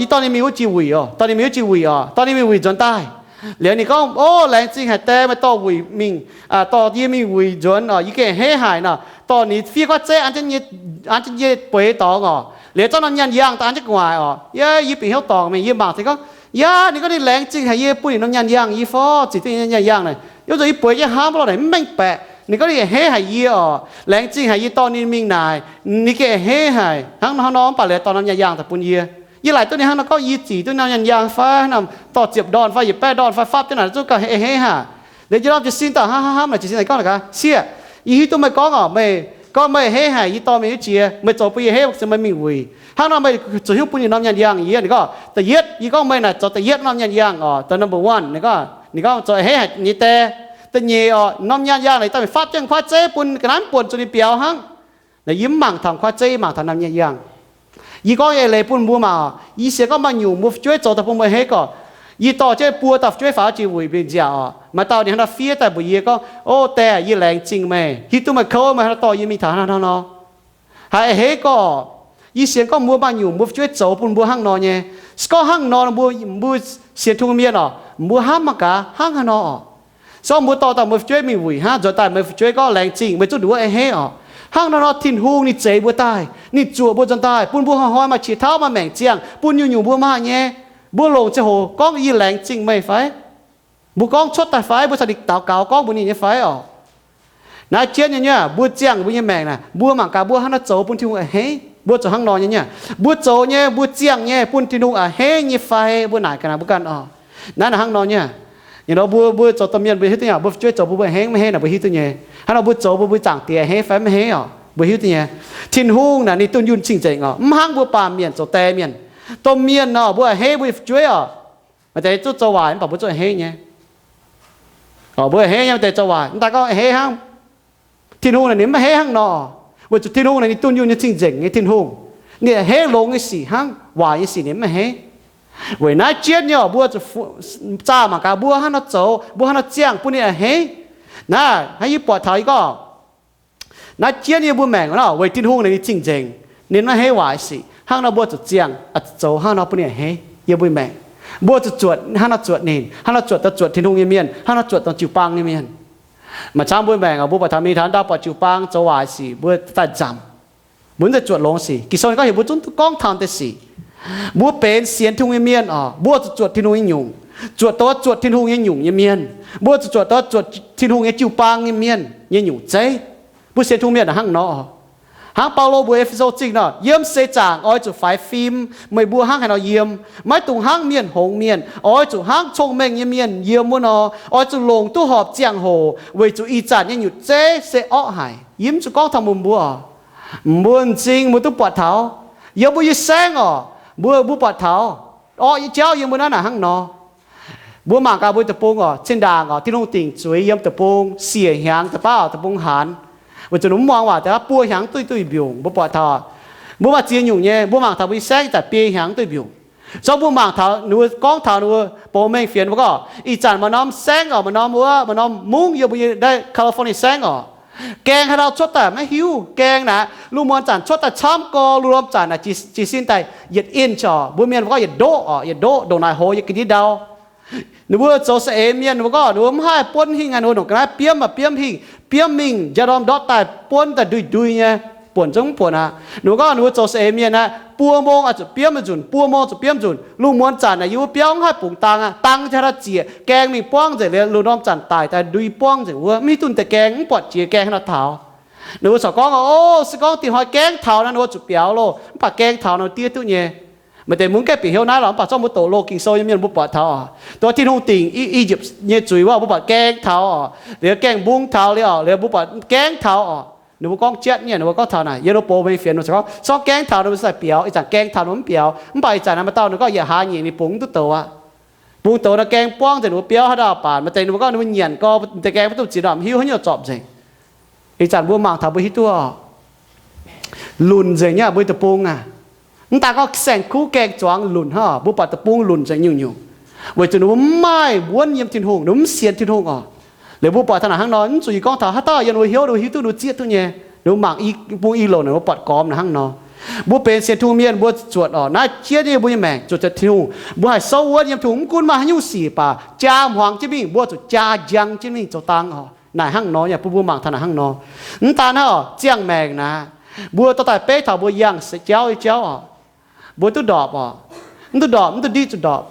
Yie dorh ninh mingh wuov jiex wuic oc, dorh ninh mingh wuov jiex wuic oc, dorh ninh mingh wuic nzuonx daaih. Liuz ninh gorngv, Ov, laengz zingh haic deix, meih dorh wuic mingh, dorh yie mingh wuic nzuonx oc, yie gengh a'hneiv haic nor. Dorh ninh fiev kuaaiv zeiv an jienv yie bueix dorngx oc. Liuz zorqv norm nyaanh yangh daaih an jienv gu'nguaaic oc. Yie, yie bieqc hnyouv dorngc mingh, yie mangc taux gorngv, yaac ninh gorngv ninh laengz zingh haic yie bun ninh norm nyaanh yangh, yie fov zic duqv ninh nyaanh yangh naaic. Yie zuqc yie bueix jienv hnamv loh naaic, mv mengh baeqc. Ninh gorngv ninh a'hneiv haic yie oc, laengz zingh haic yie dorh ninh mingh naaic, ninh gengh a'hneiv haic hnangv nor hnangv nor, mv baac liuz dorh norm nyaanh yangh daaih bun yie. Yie laaic duqv ninh hnangv nor gorngv yie zic duqv norm nyaanh yangh fai, hnamv dorh ziepc ndorn fai yietc baeqv ndorn fai fapv jienv naaic zungv gauh a'hneiv haic. Liuz yie norm jiez sin daaih hnamv hnamv hnamv naaic, jiez sin daaih gorngv naaic gaax, Sieqv, yie hiuv duqv meih gorngv oc, meih gorngv meih a'hneiv haic yie dorh meih wuov jiex, meih zoux bun yie a'hneiv, meih mingh wuic. Hnangv nor meih zuqc hiuv bun yie norm nyaanh yangh. Yie ninh gorngv da'yietv, yie gorngv meih naaic zoux da'yietv norm nyaanh yangh oc, the number one. Ninh gorngv, ninh gorngv zoux a'hneiv haic nyei deix. Da'nyeic oc, norm nyaanh yangh naaic yie dorh mingh fapv jienv kuaaiv zeiv bun ga'naaiv buonc zuqc ninh biaux hnangv. Naaic yie mv mangc taux kuaaiv zeiv, mangc taux norm nyaanh yangh. Yie gorngv eix leiz bun mbuo mangc oc. Yie sienx gorngv maaih nyungc mbuo fu'jueiv zoux daaih bun mbuo a'hneiv gorx. Yie dorh jienv buo dauh fu'jueiv faaux jiex wuic mingh nziaauc oc. Maaih dauh ninh hnangv nor fiev daaih mbuox yie gorngv, Ov, die, yie laengz zingh meih, hiuv duqv meih kouv, meih hnangv nor dorh yie mingh taux hnangv nor. Haiz a'hneiv gorx. Yie sienx gorngv mbuo maaih nyungc mbuo fu'jueiv zoux bun mbuo hnangv nor nyei. Se gorngv hnangv nor, mbuo, mbuo sienx Tin-Hungh mienh oc, mbuo hnamv mangc gaax hnangv haaix nor oc. Se gorngv mbuo dorh daaih mbuo fu'jueiv mingh wuic hnangv, nzuonx daaih meih fu'jueiv gorngv laengz zingh, meih zungv nduov a'hneiv oc. Hnangv nor nor Tin-Hungh ninh zeix mbuo daaih, ninh zuoqc mbuo nzuonx daaih, bun mbuo hnoi-hnoi maaih qiex tauv, maaih maengc ziangh, bun nyungc-nyungc mbuo maaih nyei. Mbuo longc ziangh hoc gorngv yie laengz zingh meih fai? Mbuo gorngv cuotv daaih fai? Mbuo caux ninh daux gaux gorngv mbuox ninh nyei fai orqc? Naaiv jienv nyei nyei, mbuo ziangh mbuo nyei maengc naaic, mbuo mangc gaax mbuo hnangv naaiv zoux bun Tin-Hungh a'hneiv. Mbuo zuqc hnangv nor nyei nyei. Mbuo zoux nyei, mbuo ziangh nyei bun Tin-Hungh a'hneiv nyei fai? Mbuo naaic ga'naaiv mbuo ganh oc. Naaiv naaic hnangv nor nyei. Ih hnoi mbuo, mbuo zoux domh mienh mbuo hiuv duqv nyei, mbuo fu'jueiv zoux bun mbuo a'hneiv maiv a'hneiv naaic mbuo hiuv duqv nyei. Hnangv nor mbuo zoux bun mbuo Zaangc Diex a'hneiv fai maiv a'hneiv orqc, mbuo hiuv duqv nyei. Tin-Hungh naaic ninh dunh yunh cing-nzengc orqc, mv hnangv mbuo baamh mienh zoux die mienh. Domh mienh nor mbuo a'hneiv mbuo nyei fu'jueiv orqc, maaih deix zuqc zoux waaic mv baac mbuo zuqc a'hneiv nyei. Mbuo a'hneiv nyei maaih deix zoux waaic, mv daaih gorngv a'hneiv hnangv. Tin-Hungh naaic ninh maiv a'hneiv hnangv nor, weic zuqc Tin-Hungh naaic ninh dunh yunh nyei cing-nzengc nyei Tin-Hungh. Ninh a'hneiv longx nyei sic hnangv, waaic nyei sic ninh maiv a'hneiv. Weic naaiv jienv nyei orqc, mbuo zuqc zaah mangc gaax mbuo hnangv nor zoux, mbuo hnangv nor ziangh bun ninh a'hneiv. Naaiv hnangv yie buatc taux yie gorngv, naaiv jienv yie mbuo maengc nor, weic Tin-Hungh naaic ninh cing-nzengc, ninh maiv a'hneiv waaic sic. Hnangv nor mbuo zuqc ziangh, zoux hnangv nor bun ninh a'hneiv yie mbuo maengc. Mbuo zuqc zuotc hnangv nor zuotc ninh, hnangv nor zuotc dongh zuotc Tin-Hungh nyei mienh, hnangv nor zuotc dongh jiu-baang nyei mienh. Maaih camv mbuo maengc, mbuo buatc taux mingh taux ndau buatc jiu-baang zoux waaic sic, mbuo daaih nzamc. Mbuo mv zeiz zuotc longx sic. Ging-Sou ninh gorngv heuc mbuo zungv duqv gorngv taux deix sic. Mbuo benx sienx Tin-Hungh nyei mienh oc, mbuo zuqc zuotc Tin-Hungh nyei nyungc, zuotc dongh zuotc Tin-Hungh nyei nyungc nyei mienh. Mbuo zuqc zuotc dongh zuotc Tin-Hungh nyei jiu-baang nyei mienh nyei nyungc zeiv. Mbuo sienx Tin-Hungh mienh hnangv nor. Hnangv Baulo mbuox E^fe^so Zingh nor, yiem seix zaangc oix zuqc faix fim, meih mbuo hnangv haaix nor yiem, maiv dungx hnangv mienh hngongx mienh, oix zuqc hnangv cong-mengh nyei mienh yiem wuov nor, oix zuqc longc duqv horpc ziangh hoc, weic zuqc ih zanc nyei nyutc zeiv se orqv haic. Yie mv zuqc gorngv taux mbuox mbuo, mbuo m'zing mbuo duqv buatc taux, yiem mbuo nyei saengv orqc, mbuo, mbuo buatc taux orqv nyei jauv yiem mbuo naaiv naaic hnangv nor. Mbuo mangc gaax mbuo deic-bung orqc, zinh ndaangc orqc, Tin-Hungh dingc zuiz yiem deic-bung siec hnyangx deix baav orqc, deic-bung haanz, weic zuqc ninh mv muangx waac deix baav buo hnyangx duqv duqv mbiungc. Mbuo buatc taux, mbuo maaih ziex nyungc nyei, mbuo mangc taux mbuo nyei saengv ih zanc biei hnyangx duqv mbiungc. Zorqv mbuo mangc taux ninh mbuo gorngv taux ninh mbuo bou mengh fienx mbuo gorngv, ih zanc maaih norm saengv orqc, maaih norm wuov, maaih norm mungv yiem mbuo nyei naaiv California saengv orqc, gaeng haaix ndau cuotv daaih maiv hiuv. Gaeng naaic lungh muonz zanc cuotv daaih camv gorx, lungh ndorm zanc naaic jiez sin daaih yietc inch orqc, mbuo mienh mbuo gorngv yietc ndoqv orqc, yietc ndoqv ndongc naaic hoz yie ga'ndiev ndau. Ninh mbuo zoux saeng-eix mienh ninh mbuo gorngv ninh mbuo mv haih buonv hingh aqv, ninh mbuo ndongc ga'naaiv biomv aqv, biomv hingh, biomv mingh njang ndorm ndortv daaih buonv daaih ndui-ndui nyei, buonc zungv mv buonc aqv. Ninh mbuo gorngv ninh mbuo zoux saeng-eix mienh aqv, buo mong oix zuqc biomv nzunc, buo mong zuqc biomv nzunc. Lungh muonz zanc naaic yie mbuo biauv mv haih bungx dang aqv, dang jaa haaix ziec, gaeng mingh buangv nzengc liuz, lungh ndorm zanc daic daaih ndui buangv nzengc wuov, mv hiuv duqv deix gaeng, mv buatc jiex gaeng haaix nor taux. Ninh mbuo corc gorngv, o, se gorngv dingc hnoi gaengh taux nor ninh mbuo zuqc biaux loh, mv baac gaengh taux nor diev duqv nyei. Maaih deix mbuo mv gaengh bieqc hnyouv naaiv lorqc, mv baac zorqv mbuo doqc loh Ging-Sou nyei mienh mbuo buatc taux oc. Dongh Tin-Hungh dingc I, I^yipv nyei zuiz wuov, mbuo buatc gaengh taux oc. Liuz gaengh mbungv taux liuz oc, liuz mbuo buatc gaengh taux oc. Ninh mbuo gorngv jatv nyei, ninh mbuo gorngv taux naaic, yiem ninh mbuo bou mengh fienx ninh mbuo corc gorngv, zorqv gaengh taux ninh mbuo se daaih biaux, ih zanc gaengh taux ninh mbuo mv biaux. Mv baac ih zanc naaiv maaih dauh ninh gorngv yietc hlaax nyeic ninh bungx mv duqv douz aqv. Bungx douz nor gaeng buangv nzengc, ninh mbuo biauv haaix dauh baac maaih deix ninh mbuo gorngv ninh mbuo nyanc gorx deix gaeng mv duqv ziex ndorm hiuv haaix nyungc zorpc nzengc. Ih zanc mbuo mangc taux mbuo hiuv duqv oc, lunc nzengc nyei mbuo nyei deic-bung aac. Mv daaih gorngv saeng-kuv gaeng zuangx lunc hnangv oc, mbuo buatc deic-bung lunc nzengc nyungc-nyungc, weic zuqc ninh mbuo mv maaih wuonv yiem Tin-Hungh, ninh mbuo mv sienx Tin-Hungh oc. Liuz mbuo buatc taux naaic hnangv nor, mv zuqc yie gorngv taux haaix dauh yiem ninh mbuo hnyouv ninh mbuo hiuv duqv, ninh mbuo zieqv duqv nyei. Ninh mbuo mangc i bung i louc naaic, ninh mbuo buatc gormx naaic hnangv nor. Mbuo benx sienx Tin-Hungh mienh mbuo zuotc oc, naaiv jienv nyei mbuo nyei maengc zuotc zuotc Tin-Hungh, mbuo haih souv wuonv yiem Tin-Hungh, mv gunv maaih haaix nyungc sic baac jaa hmuangx jienv mingh, mbuo zuqc jaa njang jienv mingh zoux dang oc. Naaic hnangv nor nyei, bun mbuo mangc taux naaic hnangv nor. Mv daan hnangv oc, ziangh maengc naaic, mbuo dorh daaih beiv taux mbuo yangh jauv nyei jauv oc, mbuo duqv ndorpc oc. Mv duqv ndorpc, mv duqv ndiqv zuqc ndorpc.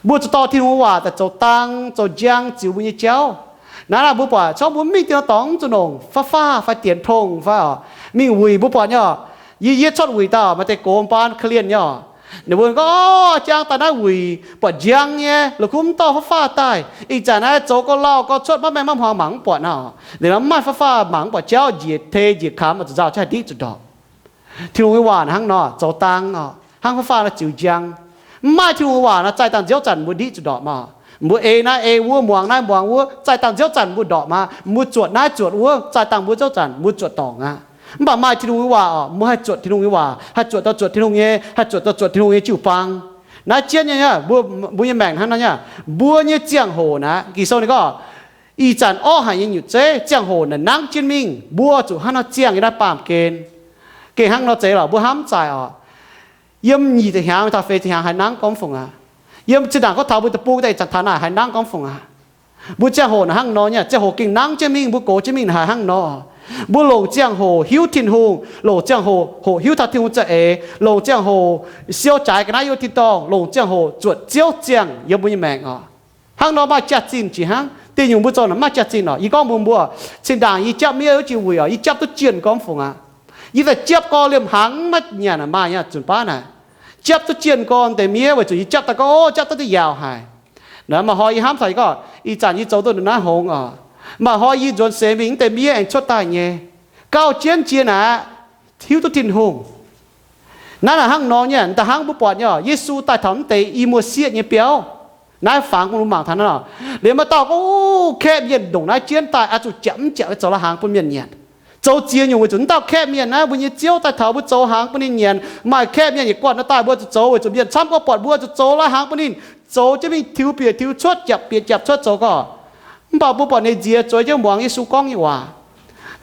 Mbuo zuqc dorh Tin-Hungh waac daaih zoux dang, zoux njang ziux mbuo nyei jauv. Naaiv naaic mbuo buatc corc mbuo mv mingh dien dorngx mv zuqc longc faqv-faqv fai dienx tong fai oc, mingh wuic mbuo buatc nyei oc. Yie, yie cuotv wuic daaih oc, maaih deix gox mbaan korv-lienh nyei oc. Ninh mbuo gorngv, o, jang daaih naaiv wuic buatc njang nyei, la'kuqv mv dorh faqv-faqv daaih. Ih zanc naaiv zoux gauh lauh gauh cuotv maiv maengh maiv hmuangx mangc mv buatc nor. Ninh mbuo mv maaih faqv-faqv mangc mv buatc jauv, njiec tei njiec kamx zuqc nzauh, hnangv ndiqv zuqc ndorpc. Tin-Hungh nyei waac hnangv nor zoux dang oc, hnangv faqv-faqv nor ziux njang. Mv maaih Tin-Hungh nyei waac nor, zaih dangh nziouv zanc mbuo ndiqv zuqc ndorpc maah. Mbuo ei naaiv ei wuov, muangx naaiv muangx wuov, zaih dangh nziouv zanc mbuo ndorpc maah. Mbuo zuotc naaiv zuotc wuov, zaih dangh mbuo nziouv zanc mbuo zuotc dorngc aqv. Mv baac maaih Tin-Hungh nyei waac oc, mbuo haih zuotc Tin-Hungh nyei waac, haih zuotc daaih zuotc Tin-Hungh nyei, haih zuotc daaih zuotc Tin-Hungh nyei jiu-baang. Naaiv jienv nyei, mbuo, mbuo nyei maengc hnangv naaiv nyei. Mbuo nyei ziangh hoc naaiv, Ging-Sou ninh gorngv, ih zanc orqv haic nyei nyutc zeiv, ziangh hoc naaic nangv jienv mingh, mbuo zuqc hnangv nor ziangh yiem naaiv baamh gen. Gengh hnangv nor zeiz lorqc, mbuo hnamv zaaic oc. Yiem nyic ziepc hnyangx taux feix ziepc hnyangx haiz nangv gormx fungc aqv. Yiem zinh ndaangc gorngv taux mbuo deic-bung daaih ih zanc taux naaic haiz nangv gormx fungc aqv. Mbuo ziangh hoc naaic hnangv nor nyei, ziangh hoc gengh nangv jienv mingh, mbuo gox jienv mingh naaic haiz hnangv nor. Mbuo longc ziangh hoc hiuv Tin-Hungh, longc ziangh hoc hoqc hiuv taux Tin-Hungh za'eix, longc ziangh hoc siou jaaix ga'naaiv yiem tin-dorngh, longc ziangh hoc zuotc Ziouv ziangh yiem mbuo nyei maengc oc. Hnangv nor maaih jaax-zinh jiex hnangv. Dieh nyungc mbuo zoux naaic maaih jaax-zinh oc. Yie gorngv mbuox mbuo, zinh ndaangc yie japv miev wuov jiex wuic oc, yie japv duqv jienh gormx fungc aqv. Yie daaih japv gorx liemh hnaangx maiv nyanc, maaih nyei zunc baav naaic. Japv duqv jienh gorx deix miev weic zuqc yie japv daaih gorngv, o, japv duqv duqv yaauc haic. Naaiv maaih hnoi yie hnamv taux yie gorngv, ih zanc yie zoux duqv naaiv hngongx oc. Maaih hnoi yie nzuonx seix mingh, mv deix miev aengx cuotv daaih nyei. Gauh jienv jiex naaic, hiuv duqv Tin-Hungh. Naaiv naaic hnangv nor nyei, da'hnangv mbuo buatc nyei oc, Yesu daaih taux mv deix i muoz-sieqv nyei biauv. Naaiv fangx bun mbuo mangc taux naaiv oc. Liuz maaih dauh gorngv, kaeqv mienh ndongc naaiv jienv daaih, oix zuqc japv mv japv zoux la'hnaangx bun mienh nyanc. Zoux ziex nyungc weic zuqc mv dauh kaeqv mienh naaiv, mbuo nyei Ziouv daaih taux mbuo zoux hnaangx bun ninh nyanc. Maaih kaeqv mienh yietc guanh nor daaih mbuo zuqc zoux weic zuqc mienh camv gorngv buatc mbuo zuqc zoux la'hnaangx bun ninh, zoux jienv mingh tiux bieqc tiux cuotv, japv bieqc japv cuotv zoux gorx. Mv baac mbuo buatc ninh nziex zueiz jienv muangx Yesu gorngv nyei waac.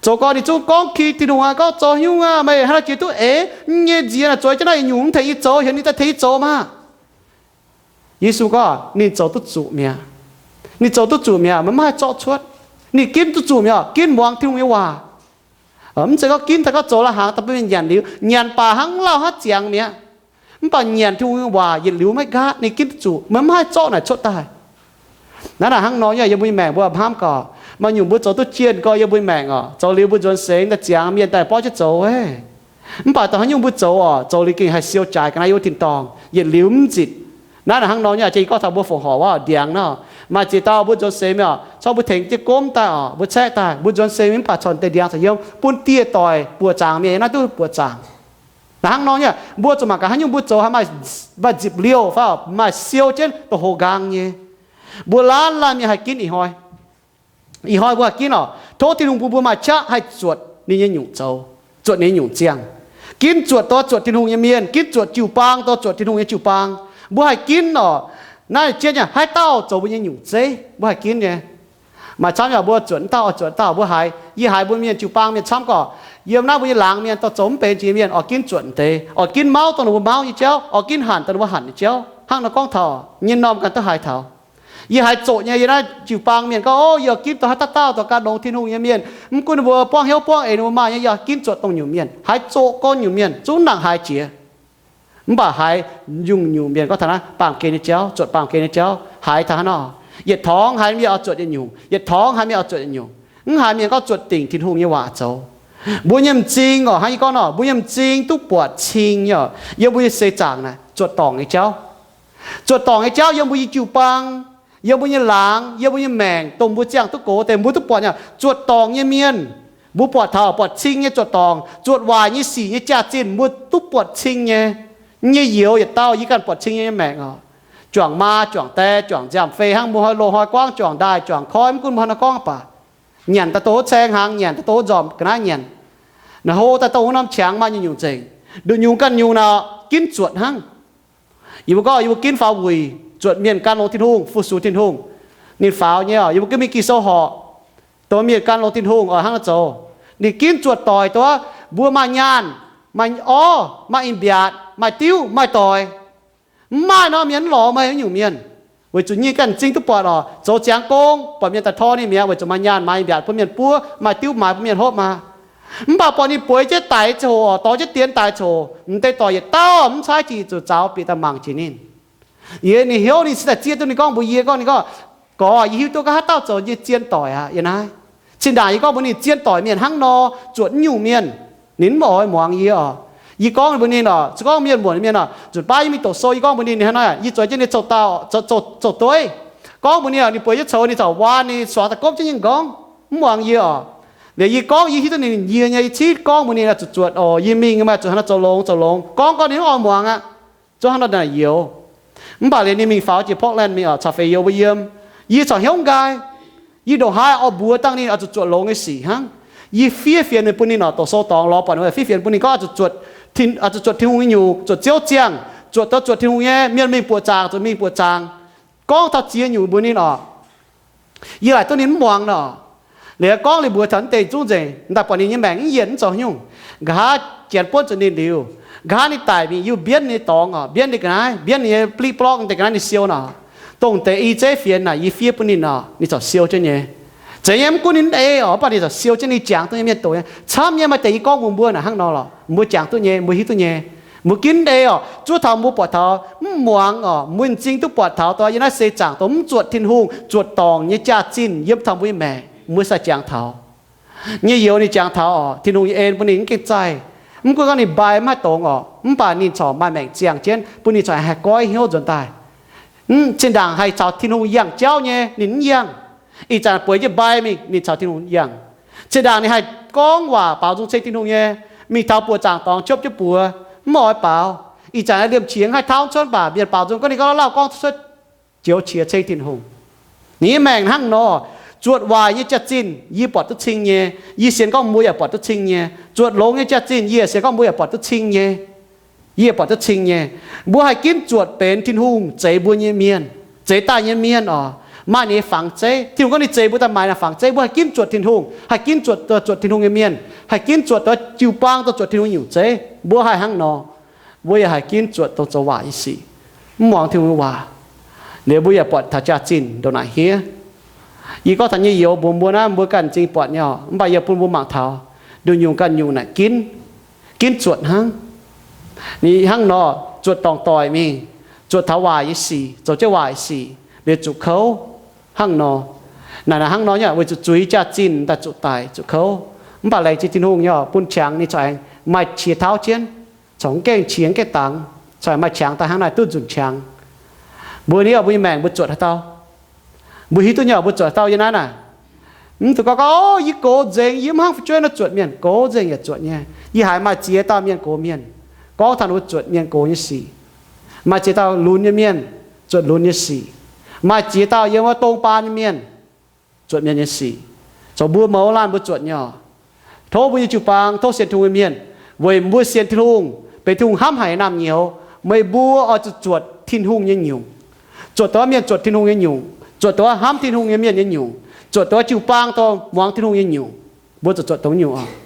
Zoux gorx ninh zungv gorngv ki Tin-Hungh aqv, gorngv, zoux nyungc aqv, meih hnangv naaiv jiex duqv eix, nyei nziex naaic zueiz jienv naaiv yietc nyungc mv tengx yie zoux, heuc ninh daaih tengx yie zoux maah. Yesu gorngv ninh zoux duqv zuqc mi'aqv. Ninh zoux duqv zuqc mi'aqv, meih maiv haih zorqv cuotv. Ninh ginv duqv zuqc mi'aqv, ginv muangx Tin-Hungh nyei waac. Mv zeiz gorngv ginv daaih gorngv zoux la'hnaangx daaih bun mienh nyanc liuz, nyanc baac hnangv lauh hnangv ziangx mi'aqv. Mv baac nyanc Tin-Hungh nyei waac yietc liuz maiv nqaatv, ninh ginv duqv zuqc, meih maiv haih zorqv naaic cuotv daaih. Naaiv naaic hnangv nor nyei, yiem mbuo nyei maengc mbuo hnamv gorx, maaih nyungc mbuo zoux duqv jienh gorx yiem mbuo nyei maengc oc, zoux liuz mbuo nzuonx seix daaih ziangx mienh daaih borqv jienv zoux wuov. Mv baac da'haaix nyungc mbuo zoux oc, zoux liuz gengh haih siou jaaix ga'naaiv yiem wuov tin-dorngh yietc liuz mv nzitc. Naaiv naaic hnangv nor nyei, jiex yie gorngv taux mbuo fongc horc wuov ndiangx nor, maaih ziex dauh mbuo nzuonx seix mingh oc, corc mbuo tengx jienv gomv daaih oc, mbuo caeqv daaih, mbuo nzuonx seix mingh mv baac corc deix ndiangx caux yiem bun dieh doic buoqc zaangc mienh naaiv duqv buoqc zaangc. Naaiv hnangv nor nyei, mbuo zuqc mangc gaax haaix nyungc mbuo zoux haih maaih, maaih nzipc liouh fai maaih siou jienv doqc houx nqaang nyei. Mbuo laanh laanh mienh haih ginv ih hnoi. Ih hnoi mbuo haih ginv oc, tov Tin-Hungh bun mbuo maaih qaqv haih zuotc ninh nyei nyungc zoux, zuotc ninh nyei nyungc ziangh. Ginv zuotc dongh zuotc Tin-Hungh nyei mienh, ginv zuotc jiu-baang dongh zuotc Tin-Hungh nyei jiu-baang. Mbuo haih ginv oc, naaiv jienv nyei haaix dauh zoux mbuo nyei nyungc zeiv, mbuo haih ginv nyei. Maaih camv yaac mbuo zuotc dauh oix zuotc dauh mbuo haiz, yie haiz mbuo mienh jiu-baang mienh camv gorqv, yiem naaiv mbuo nyei laangz mienh dongh zoux mv benx jiex mienh oix ginv zuotc deix, oix ginv mauv dongh ninh mbuo mauv nyei jauv, oix ginv hanc dongh ninh mbuo hanc nyei jauv. Hnangv nor gorngv taux nyei norm ganh duqv haiz taux. Yie haiz zoqc nyei, yie naaiv jiu-baang mienh gorngv, o, yie oix ginv dongh haaix dauh dauh dongh ganh longx Tin-Hungh nyei mienh, mv gunv ninh mbuo buangv hnyouv buangv eix ninh mbuo maaih nyei, yie oix ginv zuotc dongh nyungc mienh. Haiz zoqc gorn nyungc mienh zungv nangc haiz jiex. Mv baac haiz nyungc-nyungc mienh gorngv taux naaiv baamh gen nyei jauv, zuotc baamh gen nyei jauv, haiz taux hnangv nor, yietc torngx haiz mienh oix zuotc yietc nyungc, yietc torngx haiz mienh oix zuotc yietc nyungc. Mv haiz mienh gorngv zuotc dingc Tin-Hungh nyei waac zoux. Mbuo nyei m'zing oc, hnangv yie gorngv nor, mbuo nyei m'zing duqv buatc cing nyei oc, yiem mbuo nyei seix zaangc naaic zuotc dorngc nyei jauv. Zuotc dorngc nyei jauv yiem mbuo nyei jiu-baang, yiem mbuo nyei laangz, yiem mbuo nyei maengc, dongh mbuo ziangh duqv gox deix mbuo duqv buatc nyei, zuotc dorngc nyei mienh. Mbuo buatc taux buatc cing nyei zuotc dorngc, zuotc waaic nyei sic nyei jaax-zinh mbuo duqv buatc cing nyei. Nyei youz yietc dauh yie ganh buatc cing nyei maengc oc. Juangc maa, juangc die, juangc nziaamv fei hnangv mbuo hnoi loz-hnoi guangv juangc ndaaih, juangc koi mv gunv mbuo hnoi nor gorngv baac, nyanc daaih dongh wuov caeng hnaangx, nyanc daaih dongh wuov nzormc ga'naaiv nyanc. Naaiv hlo daaih dongh wuov norm qangx maaih nyungc-nyungc nzengc. Nduqc nyungc ganh nyungc naaic ginv zuotc hnangv. Yie mbuo gorngv yie mbuo ginv faaux wuic, zuotc mienh gan longx Tin-Hungh, fu-sux Tin-Hungh. Ninh faaux nyei oc, yie mbuo ginv mingh Ging-Sou horc, dongh mienh gan longx Tin-Hungh oix hnangv naaiv zoux. Ninh ginv zuotc doic dongh mbuo maaih nyaanh, maaih orv, maaih in-mbiaatc, maaih diuv, maaih doic. Mv maaih nor mienh mv lorz meih nyungc mienh. Weic zuqc nyei ganh m'zing duqv buatc oc, zoux ziangx gong buatc mienh daaih tor ninh mi'aqv, weic zuqc maaih nyaanh maaih in-mbiaatc bun mienh buov, maaih diuv maaih bun mienh hopv maah. Mv baac buatc ninh bueix jienv daic ziangh hoc oc, dorh jienv dienx daaih ziangh hoc, m'deix doic yietc dauh mv caaiv jiex zuqc zaux bieqc daaih mangc jiex ninh. Yie ninh hnyouv ninh cingx daaih zieqv duqv ninh gorngv mbuox yie gorngv, ninh gorngv, Gorx, yie hiuv duqv nqa'haav dauh zoux yie zien doic aqv. Yie naaiv cingx ndaangc yie gorngv mbuox ninh, zien doic mienh hnangv nor zuotc nyungc mienh. Ninh mv oix muangx yie oc. Yie gorngv mbuox ninh oc, se gorngv mienh muonc mienh oc, nzunc baav yie mingh doqc sou yie gorngv mbuox ninh, ninh hnangv naaiv, yie zueiz jienv ninh zoux dauh, zoux, zoux, zoux dueiv. Gorngv mbuox ninh oc, ninh bueix jienv coux ninh corc waan ninh suangx daaih gopv jienv nyei m'nqorngv, mv muangx yie oc. Liuz yie gorngv yie hiuv duqv ninh yie nyei, yie cingx gorngv mbuox ninh, zuqc zuotc oc, yie mingh maaih zuqc hnangv naaiv zoux longx zoux longx. Gorngv gorngv ninh mv oix muangx aqv. Zuov hnangv nor naaic youz. Mv baac liuz ninh mingh faaux jiex Portland mingh oc, caux feix youz mbuo yiem. Yie corc hnyouv nqaai. Yie ndongc haaix oix mbuox dangh ninh oix zuqc zuotc longx nyei sic hnangv. Yie fiev fienx bun ninh oc, doqc sou dorngx lorz buatc fiev fienx bun ninh gorngv oix zuqc zuotc Tin-Hungh nyei nyungc, zuotc Ziouv ziangh, zuotc daaih zuotc Tin-Hungh nyei mienh mingh buoqc zaangc, zuqc mingh buoqc zaangc. Gorngv taux ziex nyungc mbuox ninh oc. Yie laaic duqv ninh mv muangx nor. Liuz gorngv liuz mbuox taux naaiv deix zungv nzengc, daaih buatc ninh nyei maengc mv yienc mv zoux nyungc. Nqa'haav janx buonv zuqc ninh liuz, nqa'haav ninh daic mingh yie mbienv ninh dorngx oc, mbienv ninh ga'naaiv, mbienv ninh nyei blitv blorqv deix ga'naaiv ninh siou nor. Dongh deix i zeiv fienx naaic yie fiev bun ninh nor, ninh corc siou jienv nyei. Zeiz nyei mv gunv ninh mv ei oc, mv baac ninh corc siou jienv, ninh jangx duqv nyei mienh doqc nyei. Camv nyei maaih deix yie gorngv mbuox mbuo naaic hnangv nor lorqc, mbuo jangx duqv nyei, mbuo hiuv duqv nyei. Mbuo ginv mv ei oc, zuov taux mbuo buatc taux mv Mv muangx orqc, mbuo m'zing duqv buatc taux dongh yiem naaiv seix zaangc dongh mv zuotc Tin-Hungh, zuotc dorngc nyei jaax-zinh yiem taux mbuo nyei maengc, mbuo sai jangx taux. Nyei youz ninh jangx taux orqc, Tin-Hungh nyei en bun ninh mv gaengh zaih. Mv gunv gorngv ninh mbai mv haih dongz orqc, mv baac ninh corc maaih maengc ziangh jienv bun ninh corc haih goiv hnyouv nzuonx daaih. Zinh ndaangc haih caux Tin-Hungh yangh jauv nyei ninh mv yangh. Ih zanc bueix jienv mbai mingh ninh caux Tin-Hungh yangh. Zinh ndaangc ninh haih gorngv waac baaux nzung ceng Tin-Hungh nyei, mingh taux buoqc zaangc dorngx qopv jienv buoz, mv oix baaux. Ih zanc liemh qiex haih tauv cuotv mv baac mienh baaux nzung gorngv ninh gorngv lauh lauh gorngv cuotv joux qiex ceng Tin-Hungh. Ninh nyei maengc hnangv nor, zuotc waaic nyei jaax-zinh yie buatc duqv cing nyei, yie sienx gorngv mbuo yaac buatc duqv cing nyei. Zuotc longx nyei jaax-zinh yie sienx gorngv mbuo yaac buatc duqv cing nyei. Yie buatc duqv cing nyei. Mbuo haih ginv zuotc benx Tin-Hungh zeix mbuo nyei mienh, zeix daaih nyei mienh orqc, maaih ninh nyei fangx zeiv. Tin-Hungh gorngv ninh zeix mbuo daaih maaih naaiv fangx zeiv. Mbuo haih ginv zuotc Tin-Hungh, haih ginv zuotc, zuotc Tin-Hungh nyei mienh, haih ginv zuotc jiu-baang dongh zuotc Tin-Hungh nyungc zeiv. Mbuo haih hnangv nor. Mbuo yaac haih ginv zuotc dongh zoux waaic nyei sic, mv muangx Tin-Hungh nyei waac. Liuz mbuo yaac buatc taux jaax-zinh ndongc naaic hniev. Yie gorngv taux nyei youz mbuox mbuo naaiv, mbuo ganh m'zing buatc nyei orqc, mv baac yie bun mbuo mangc taux nduqc nyungc ganh nyungc naaic ginv, ginv zuotc hnangv. Ninh hnangv nor, zuotc dorngc doic mingh, zuotc taux waaic nyei sic, zoux jienv waaic sic, liuz zuqc kouv hnangv nor. Naaic naaic hnangv nor nyei, weic zuqc zuiz jaax-zinh daaih zuqc daic zuqc kouv. Mv baac laengz zingh Tin-Hungh nyei orqc, bun qangx ninh corc aengx maaih qiex tauv jienv, corc mv gaengh qiex mv gaengh dangx, corc maaih qangx daaih hnangv naaic duqv nzunc qangx. Mbuo ni orqc, mbuo nyei maengc mbuo zuotc haaix dauh? Mbuo hiuv duqv nyei orqc, mbuo zuotc haaix dauh yiem naaiv naaic? Mv dungx gorngv gorngv, Ov, yie gox nzengc, yie mv hnangv fu'jueiv nor zuotc mienh. Gox nzengc yaac zuotc nyei. Yie haiz maaih ziex dauh mienh gox mienh, gorngv taux ninh mbuo zuotc mienh gox nyei sic. Maaih ziex dauh lunx nyei mienh zuotc lunx nyei sic. Maaih ziex dauh yiem wuov dong baan nyei mienh zuotc mienh nyei sic. Zoux mbuo mouz laanh mbuo zuotc nyei orqc. Tov mbuo nyei jiu-baang, tov sienx Tin-Hungh nyei mienh, weic mbuo sienx Tin-Hungh, benx Tin-Hungh hnamv haic nyei naamh nyouz, meih mbuo oix zuqc zuotc Tin-Hungh nyei nyungc. Zuotc dongh mienh zuotc Tin-Hungh nyei nyungc, zuotc dongh hnamv Tin-Hungh nyei mienh nyei nyungc, zuotc dongh jiu-baang dongh muangx Tin-Hungh nyei nyungc. Mbuo zuqc zuotc dongh nyungc orqc.